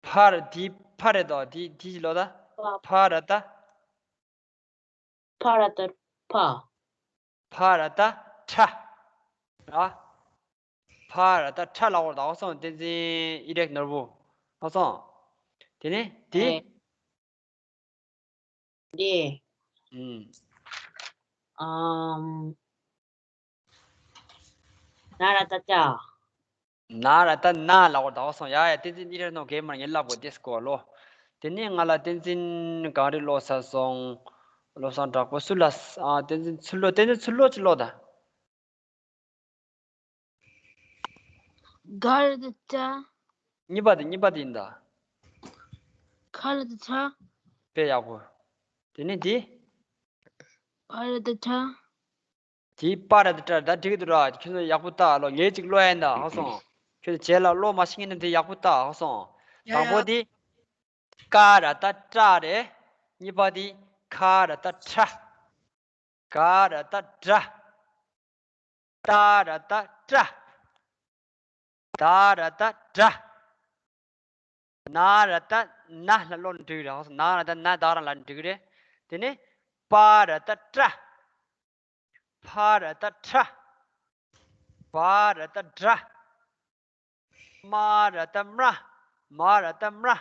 ཕ་ར་ཏ། ཕ་ར་ཏ། དེ་དེ་ཅིག་ལོ་ད། པ། ཕ་ར་ཏ། ཕ་ར་ཏ་ཕ། ཕ་ར་ཏ་ཕྲ། ར། ཕ་ར་ཏ་ཕྲ་ལབ་པ་རེད། ཧ་སོང་། བསྟན་འཛིན་ཨི་རེག་ནོར་བུ། ཧ་སོང་། དེ་ནས་དེ། ཨེ། འདི། ཨུམ། ཨམ། ན་ར་ཏ་ཅ། ན་ར་ཏ་ན་ལབ་པ་རེད། ཧ་སོང་། ཡ་ཡ། བསྟན་འཛིན་ཨི་རེག་ནོར་བུ་གེ་མར་ངས་ལབ་དགོས་དེ་སྐོར་ལོ། དེ་ནས་ང་ལ་བསྟན་འཛིན་གངས་རི་ཀློག་ཚར་སོང་། བློ་བཟང་གྲགས་པ་སུ་ལ། ཨ། བསྟན་འཛིན་ཚུར་ལོ། བསྟན་འཛིན་ཚུར་ལོ་ཅིག་ལོ་ད། ག་ར་ཏ་ཏྲ། གཉིས་པ་དེ། གཉིས་པ་དེ་ཡིན་ད། ཁ་ར་ཏ་ཁྲ། དཔེ་ཡག་པོ། དེ་ནས་དེ། པ་ར་ཏ་པྲ། དེ་པ་ར་ཏ་པྲ། ད་འགྲིག་གི་འདུག་ར། ཁྱོད་ཚོ་ཡག་པོ་ལྟ་ཨ་ལོ། ངས་ཅིག་ཀློག་ཡ་ཡིན་ད། ཧ་སོང་། ཁྱོད་ཚོ་རྗེས་ལ་ཀློག་མ་ཤེས་མཁན་དེ་ཡག་པོ་ལྟ། ཧ་སོང་། ཡ་དང་པོ་ཡ། དེ་ཀ་ར་ཏ་ཀྲ་རེད། གཉིས་པ་དེ་ཁ་ར་ཏ་ཁྲ། ག་ར་ཏ་གྲ། ཏ་ར་ཏ་ཏྲ། ད་ར་ཏ་དྲ། ན་ར་ཏ་ན་ལ་ཀློག་ན་འགྲིག་རེད། ཧ་སོང་། ན་ར་ཏ་ན་ད་རང་ལ་འགྲིག་རེད། དེ་ནས་པ་ར་ཏ་པྲ། ཕ་ར་ཏ་ཕྲ། བ་ར་ཏ་བྲ། མ་ར་ཏ་མྲ། མ་ར་ཏ་མྲ།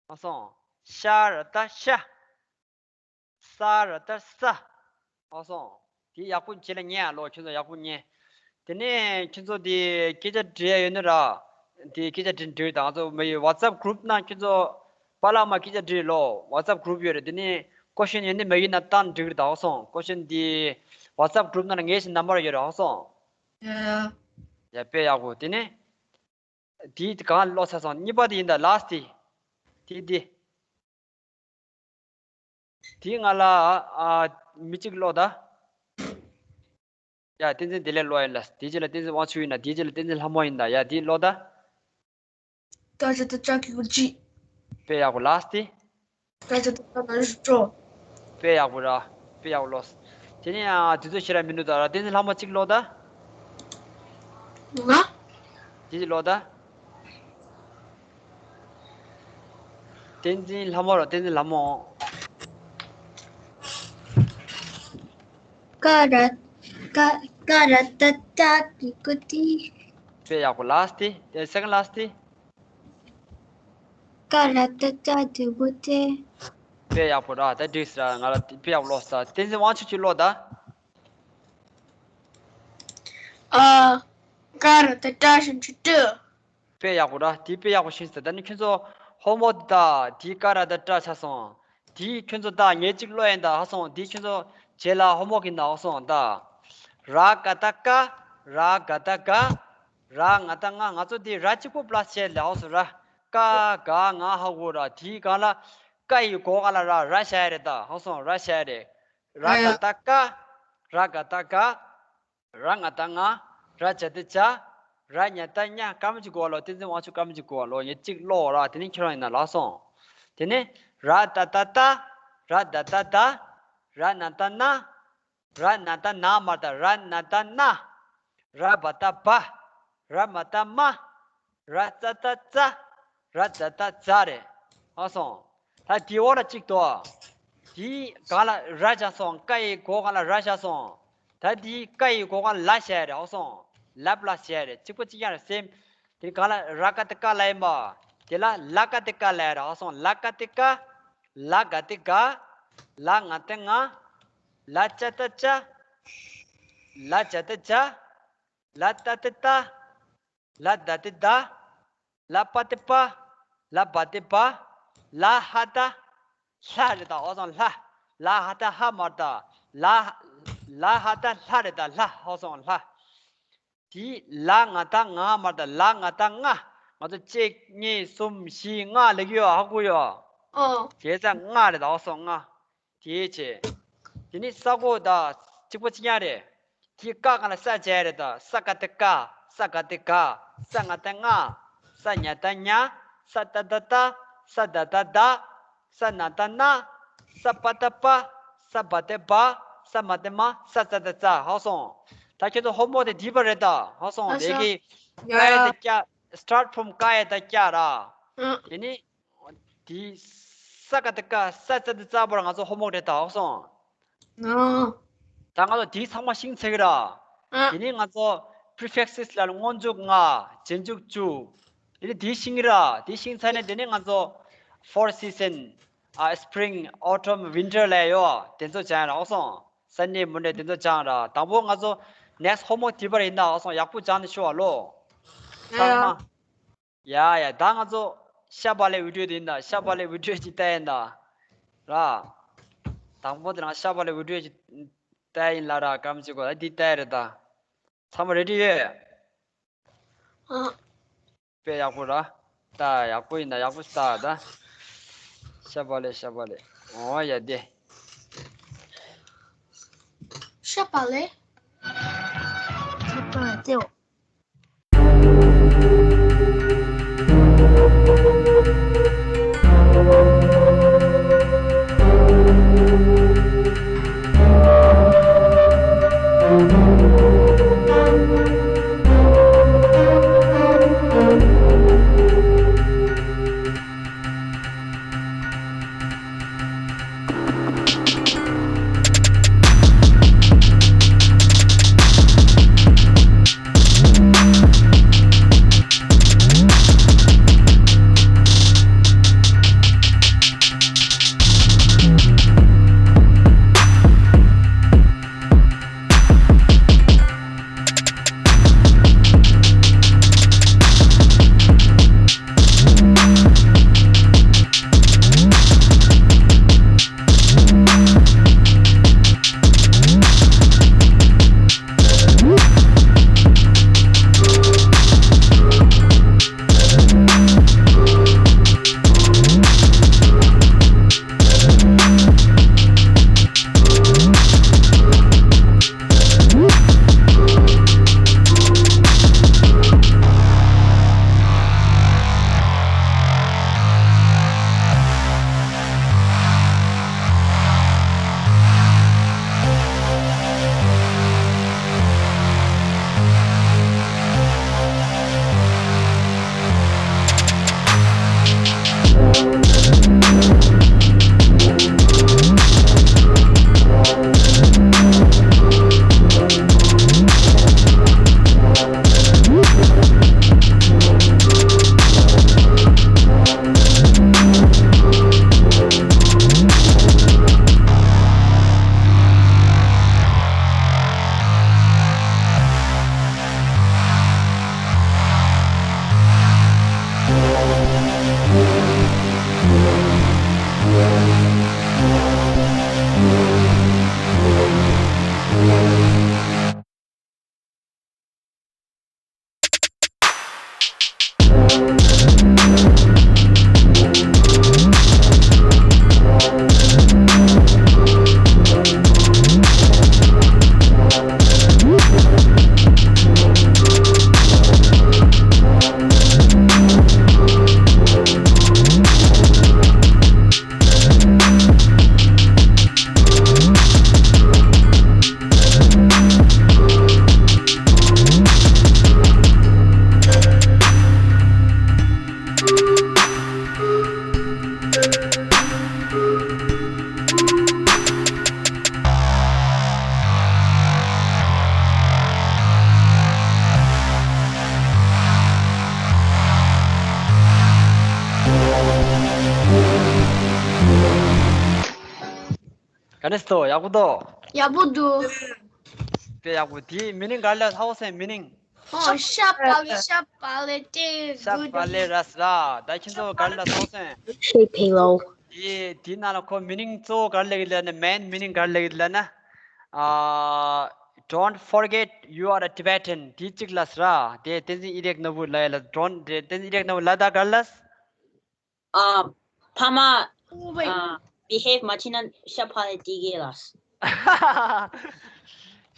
ཧ་སོང་། ཤ་ར་ཏ་ཤ། ས་ར་ཏ་ས། ཧ་སོང་། དེ་ཡག་པོ་བྱས་ལ་ཉན་ཨ་ལོ། ཁྱོད་ཚོ་ཡག་པོ་ཉན། དེ་ནས་ཁྱོད་ཚོ་དེ་སྐད་ཆ་དྲི་ཡ་ཡོད་ན་ར། དེ་སྐད་ཆ་དྲི་དྲི་དང་། ང་ཚོ་མི་ཡི་WhatsApp group་ནང་ཁྱོད་ཚོ་པ་ལགས་མར་སྐད་ཆ་དྲིས་ལོ། WhatsApp group་ཡོད་རེད། དེ་ནས་question་ཡོད་ན་མ་ཡིག་ནང་བཏང་འགྲིག་རེད་ད། ཧ་སོང་། Question་དེ་WhatsApp group་ནང་ལ་ངའི་ནམ་བར་ཡོད་རེད། ཧ་སོང་། ཡ་ཡ། དཔེ་ཡག་པོ། དེ་ནས་དེ་གང་ཀློག་ཚར་སོང་། གཉིས་པ་དེ་ཡིན་ད། Last་དེ། དེ་དེ། དེའི་ང་ལ་ཨ་མི་གཅིག་ཀློག་ད། ཡ་བསྟན་འཛིན་བདེ་ལེགས་ཀློག་ཡིན་ལ། དེའི་རྗེས་ལ་བསྟན་འཛིན་དབང་ཕྱུག་ཡིན་ལ། དེའི་རྗེས་ལ་བསྟན་འཛིན་ལྷ་མོ་ཡིན་ལ། ཡ་དེ་ཀློག་ད། ཀ་ཇ་ཏ་ཅ་གི་གུ་ཅི། དཔེ་ཡག་པོ་ལགས་ཏེ། ཀ་ཇ་ཏ་ཅ་ན་རུ་ཏོ། དཔེ་ཡག་པོ་ར། དཔེ་ཡག་པོ་ལོས། དེ་ནས་ཨ་དུས་ཚོད་ཞེ་དྲག་མི་འདུག་ད་ར། བསྟན་འཛིན་ལྷ་མོ་གཅིག་ཀློག་ད། ང་། དེ་གཅིག་ཀློག་ད། བསྟན་འཛིན་ལྷ་མོ་ར། བསྟན་འཛིན་ལྷ་མོ། ཀ་ར་ཀ་ཀ་ར་ཏ་ཏ་གི་གུ་ཏི། དཔེ་ཡག་པོ་ལགས་ཏེ། དེ་second last ཏེ། ཀ་ར་ཏ་ཏ་གི་གུ་ཏི། དཔེ་ཡག་པོ་ར། ད་འགྲིག་སོང་ར། ང་ལ་དཔེ་ཡག་པོ་ཀློག་སོང་། བསྟན་འཛིན་དབང་ཕྱུག་གཅིག་ཀློག་ད། ཨ། ཀ་ར་ཏ་ཏ་ཞབས་ཀྱུ་ཀྲི། དཔེ་ཡག་པོ་ར། དེ་དཔེ་ཡག་པོ་ཤེས་སོང་། ད་ནི་ཁྱོད་ཚོ་ཧོམ་ཝོག་དེ་ད་དེ་ཀ་ར་ཏ་ཏ་ཆགས་སོང་། དེ་ཁྱོད་ཚོ་ད་ངས་གཅིག་ཀློག་ཡིན་ད་ཧ་སོང་། དེ་ཁྱོད་ཚོ་རྗེས་ལ་ཧོམ་ཝོག་ཡིན་ད་ཧ་སོང་ད། ར་ག་ཏ་ཀ། ར་ག་ཏ་ག། ར་ང་ཏ་ང་། ང་ཚོ་དེ་ར་གཅིག་པོ་པ་ལ་སི་བྱས་ལ་ཧ་སོང་ར། ཀ་ག་ང་ཧ་གོ་ར། དེའི་སྒང་ལ་ཀ་ཡི་གོ་ག་ལ་ར་ར་བྱས་རེད་ད་ཧ་སོང་། ར་བྱས་རེད། ར་ག་ཏ་ཀ། ར་ག་ཏ་ག། ར་ང་ཏ་ང་། ར་ཇ་ཏ་ཇ། ར་ཉ་ཏ་ཉ། སྐར་མ་གཅིག་གོ་བ་ལོ། བསྟན་འཛིན་དབང་ཕྱུག་སྐར་མ་གཅིག་གོ་བ་ལོ། ངས་གཅིག་ཀློག་ར། དེ་ནས་ཁྱེད་རང་ཡིན་ན་ལགས་སོང་། དེ་ནས་ར་ད་ཏ་ཏ། ར་ད་ཏ་ད། ར་ན་ཏ་ན། ར་ན་ཏ་ན་མ་རེད་ད། ར་ན་ཏ་ན། ར་བ་ཏ་བ། ར་མ་ཏ་མ། ར་ཙ་ཏ་ཙ། ར་ཛ་ཏ་ཛ་རེད། ཧ་སོང་། ད་དེའི་འོག་ལ་གཅིག་འདུག་དེའི་སྒང་ལ་ར་བཞག་སོང་། ཀ་ཡི་གོ་སྒང་ལ་ར་བཞག་སོང་། ད་དེའི་ཀ་ཡི་གོ་སྒང་ལ་བཞག་རེད། ཧ་སོང་། ལ་པ་ལ་བཞག་རེད། གཅིག་པ་གཅིག་རྐྱང་རེད་སེམས། དེའི་སྒང་ལ་ར་ག་ཏི་ཀ་ལ་ཡིན་པ། དེ་ལ་ལ་ག་ཏི་ཀ་ལ་རེད། ཧ་སོང་། ལ་ག་ཏི་ཀ། ལ་ག་ཏི་ག། ལ་ང་ཏི་ང་། ལ་ཅ་ཏ་ཅ། ལ་ཇ་ཏ་ཇ། ལ་ཏ་ཏི་ཏ། ལ་ད་ཏི་ད། ལ་པ་ཏི་པ། ལ་བ་ཏི་བ། ལ་ཧ་ད། ལྷ་རེད་ད། ཧ་སོང་། ལྷ། ལ་ཧ་ད་ཧ་མ་རེད་ད། ལ། ལ་ཧ་ད་ལྷ་རེད་ད། ལྷ། ཧ་སོང་། ལྷ། དེ་ལ་ང་ད་ང་མ་རེད་ད། ལ་ང་ད་ང་། ང་ཚོ་གཅིག་གཉིས་གསུམ་བཞི་ལྔ་ལེགས་ཡོད། ཧ་གོ་ཡོད། ཨོ། དེ་ཙ་ལྔ་རེད་ད། ཧ་སོང་། ལྔ། དེའི་ཆེ། དེ་ནི་ས་གོ་ད་གཅིག་པ་གཅིག་རྐྱང་རེད། དེའི་ཀ་སྒང་ལ་ས་བྱས་རེད་ད། ས་ག་ཏི་ཀ། ས་ག་ཏི་ག། ས་ང་ཏ་ང་། ས་ཉ་ཏ་ཉ། ས་ཏ་ཏ་ཏ། ས་ད་ཏ་ད། ས་ན་ཏ་ན། ས་པ་ཏ་པ། ས་བ་ཏི་བ། ས་མ་ཏི་མ། ས་ཙ་ཏ་ཙ། ཧ་སོང་། ད་ཁྱེད་ཚོ་ཧོམ་ཝོག་དེ་འགྲིག་པ་རེད་ད། ཧ་སོང་། ཨ་དེ་གི་ཡ་ཀ་ཡ་ཏ་ཀྱ། Start from ཀ་ཡ་ཏ་ཀྱ་ར། ཨ། དེ་ནི། དེ་ས་ག་ཏི་ཀ། ས་ཙ་ཏ་ཙ་བར་ང་ཚོ་ཧོམ་ཝོག་རེད་ད། ཧ་སོང་། ཨ། ད་ང་ཚོ་དེ་ཚང་མ་ཤེས་ཚར་གི་ར། ཨ། དེ་ནི་ང་ཚོ་prefixes ལ་སྔོན་འཇུག་ལྔ། རྗེས་འཇུག་བཅུ། དེ་ནི་དེ་ཤེས་ཀྱི་ར། དེ་ཤེས་ཚར་ནས་དེ་ནི་ང་ཚོ་four season ཨ། spring, autumn, winter ལ་ཡོད། དེ་ཚོ་སྦྱང་ར། ཧ་སོང་། Sunday, Monday དེ་ཚོ་སྦྱང་ར། དང་པོ་ང་ཚོ་next ཧོམ་ཝོག་འགྲིག་པ་རེད་ད། ཧ་སོང་། ཡག་པོ་སྦྱང་ནས་ཤོག་ཨ་ལོ། ཚང་མ། ཡ་ཡ། ད་ང་ཚོ་ཤ་བག་ལེབ་བི་ཌི་ཡོ་དེ་ཡིན་ད། ཤ་བག་ལེབ་བི་ཌི་ཡོ་ཅིག་ལྟ་ཡིན་ད། ར། དང་པོ་དེ་རང་ཤ་བག་ལེབ་བི་ཌི་ཡོ་ཅིག་ལྟ་ཡིན་ལ་ར། སྐར་མ་གཅིག་གོ་ད་འདི་ལྟ་ཡ་རེད་ད། ཚང་མ་རེ་ཌི་ཡོད། ཨ། དཔེ་ཡག་པོ་ར། ད་ཡག་པོ་ཡིན་ད། ཡག་པོ་ལྟ་ད། ཤ་བག་ལེབ། ཤ་བག་ལེབ། ཨོ་ཡ་དེ། ཤ་བག་ལེབ། ཤ་བག་ལེབ། ག་འདྲ་འདུག་ཡག་པོ་འདུག་ཡག་པོ་འདུག་དཔེ་ཡག་པོ། དེའི་མི་ནིང་ག་རེ་ལབ། ཧའོ་སོང་མི་ནིང་། ཨོ་ཤ་བག་ལེབ། ཤ་བག་ལེབ་དེ་ཤ་བག་ལེབ་ར་སི་ར། ད་ཁྱེད་ཚོ་ག་རེ་ལབ་སོང་སོང་། Shit, Pillow. དེ་དེའི་ནང་ལ་ཁོ་མི་ནིང་གཙོ་བོ་ག་རེ་ལབ་ཀྱི་ལབ་ན། མེན་མི་ནིང་ག་རེ་ལབ་ཀྱི་ལབ་ན། ཨ། Don't forget you are a Tibetan. དེ་གཅིག་ལབ་སི་ར། དེ་བསྟན་འཛིན་ཨི་རེག་ནོར་བུ་ལབ་ཡ་ལ། Don't དེ་བསྟན་འཛིན་ཨི་རེག་ནོར་བུ་ལབ་ད་ག་རེ་ལབ། ཨ། ཕ་མ། ཨོ་ཝེ། ཨ། བི་ཧེབ་མ་བྱེད་ན་ཤ་བག་ལེབ་སྟེར་གི་ལབ།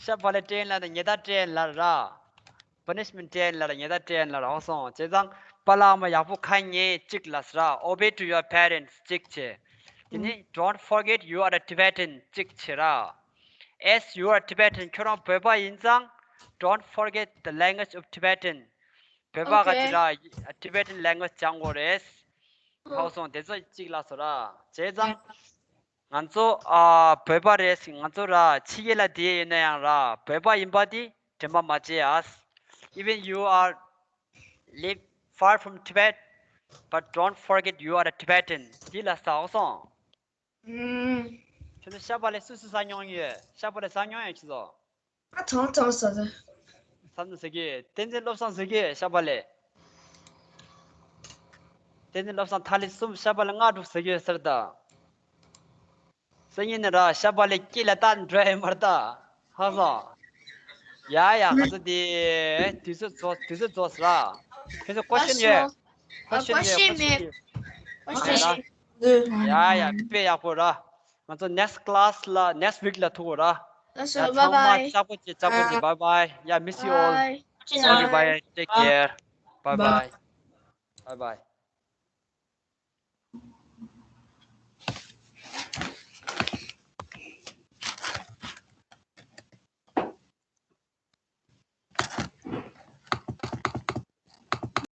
ཤ་བག་ལེབ་སྟེར་ལབ་ན་ཉེས་དག་སྤྲད་ལབ་ར། པ་ནི་ཤི་མེན་ཊི་སྤྲད་ལབ་ར། ཉེས་དག་སྤྲད་ལབ་ར། ཧའོ་སོང་། བྱས་ཙང་པཱ་ལགས་མ་ཡག་པོ་ཁ་ཉན་གཅིག་ལབ་སི་ར། Obey to your parents གཅིག་བྱས། དེ་ནས་Don't forget you are a Tibetan གཅིག་བྱས་ར། As you are Tibetan, ཁྱོད་རང་བོད་པ་ཡིན་ཙང་Don't forget the language of Tibetan. བོད་པ་ག་ཅི་ར། Tibetan language སྦྱང་དགོས་རེད། ཧའོ་སོང་། དེ་ཚོ་གཅིག་ལབ་སོང་ར། བྱས་ཙང་ང་ཚོ་ཨ་བོད་པ་རེད། ང་ཚོ་ར་ཕྱི་རྒྱལ་ལ་བསྡད་ཡོད་ན་ཡང་ར། བོད་པ་ཡིན་པ་དེ་དྲན་པ་མ་བརྗེད་ཨ། Even you are live far from Tibet, but don't forget you are a Tibetan. དེ་ལབ་སོང་། ཨུམ། ཁྱོད་ཚོ་ཤ་བག་ལེབ་སུ་སུ་ཟ་མྱོང་ཡོད། ཤ་བག་ལེབ་ཟ་མྱོང་ཡོད་ཁྱོད་ཚོ། ཨ། ཐང་ཐང་ཟ་ཟ། ཟ་ནི་ཟ་གི། བསྟན་འཛིན་བློ་བཟང་ཟ་གི་ཤ་བག་ལེབ། བསྟན་འཛིན་བློ་བཟང་ཐ་ལི་གསུམ་ཤ་བག་ལེབ་ལྔ་དྲུག་ཟ་གི་ཟེར་ད། སང་ཉིན་ནས་ར་ཤ་བག་ལེབ་དཀྱིལ་ལ་བཏང་འགྲོ་ཡ་མ་རེད་ད། ཧ་སོང་། ཡ་ཡ། ང་ཚོ་དེ་དུས་ཚོད་རྫོགས། དུས་ཚོད་རྫོགས་ར། ཁྱོད་ཚོ་ཀོ་ཤན་ཡོད། ཀོ་ཤན་ཡོད། ཀོ་ཤན་ཡོད། ཀོ་ཤན་ཡོད། ཡ་ཡ། དཔེ་ཡག་པོ་ར། ང་ཚོ་next class ལ་next week ལ་ཐུག་ར། ལགས་སོ། ཡ་ཚང་མ་bye bye. ཅག་པོ་བྱེད། ཅག་པོ་བྱེད། Bye bye. Yeah, miss you all. Bye. Bye bye. Take care. Bye bye. Bye bye.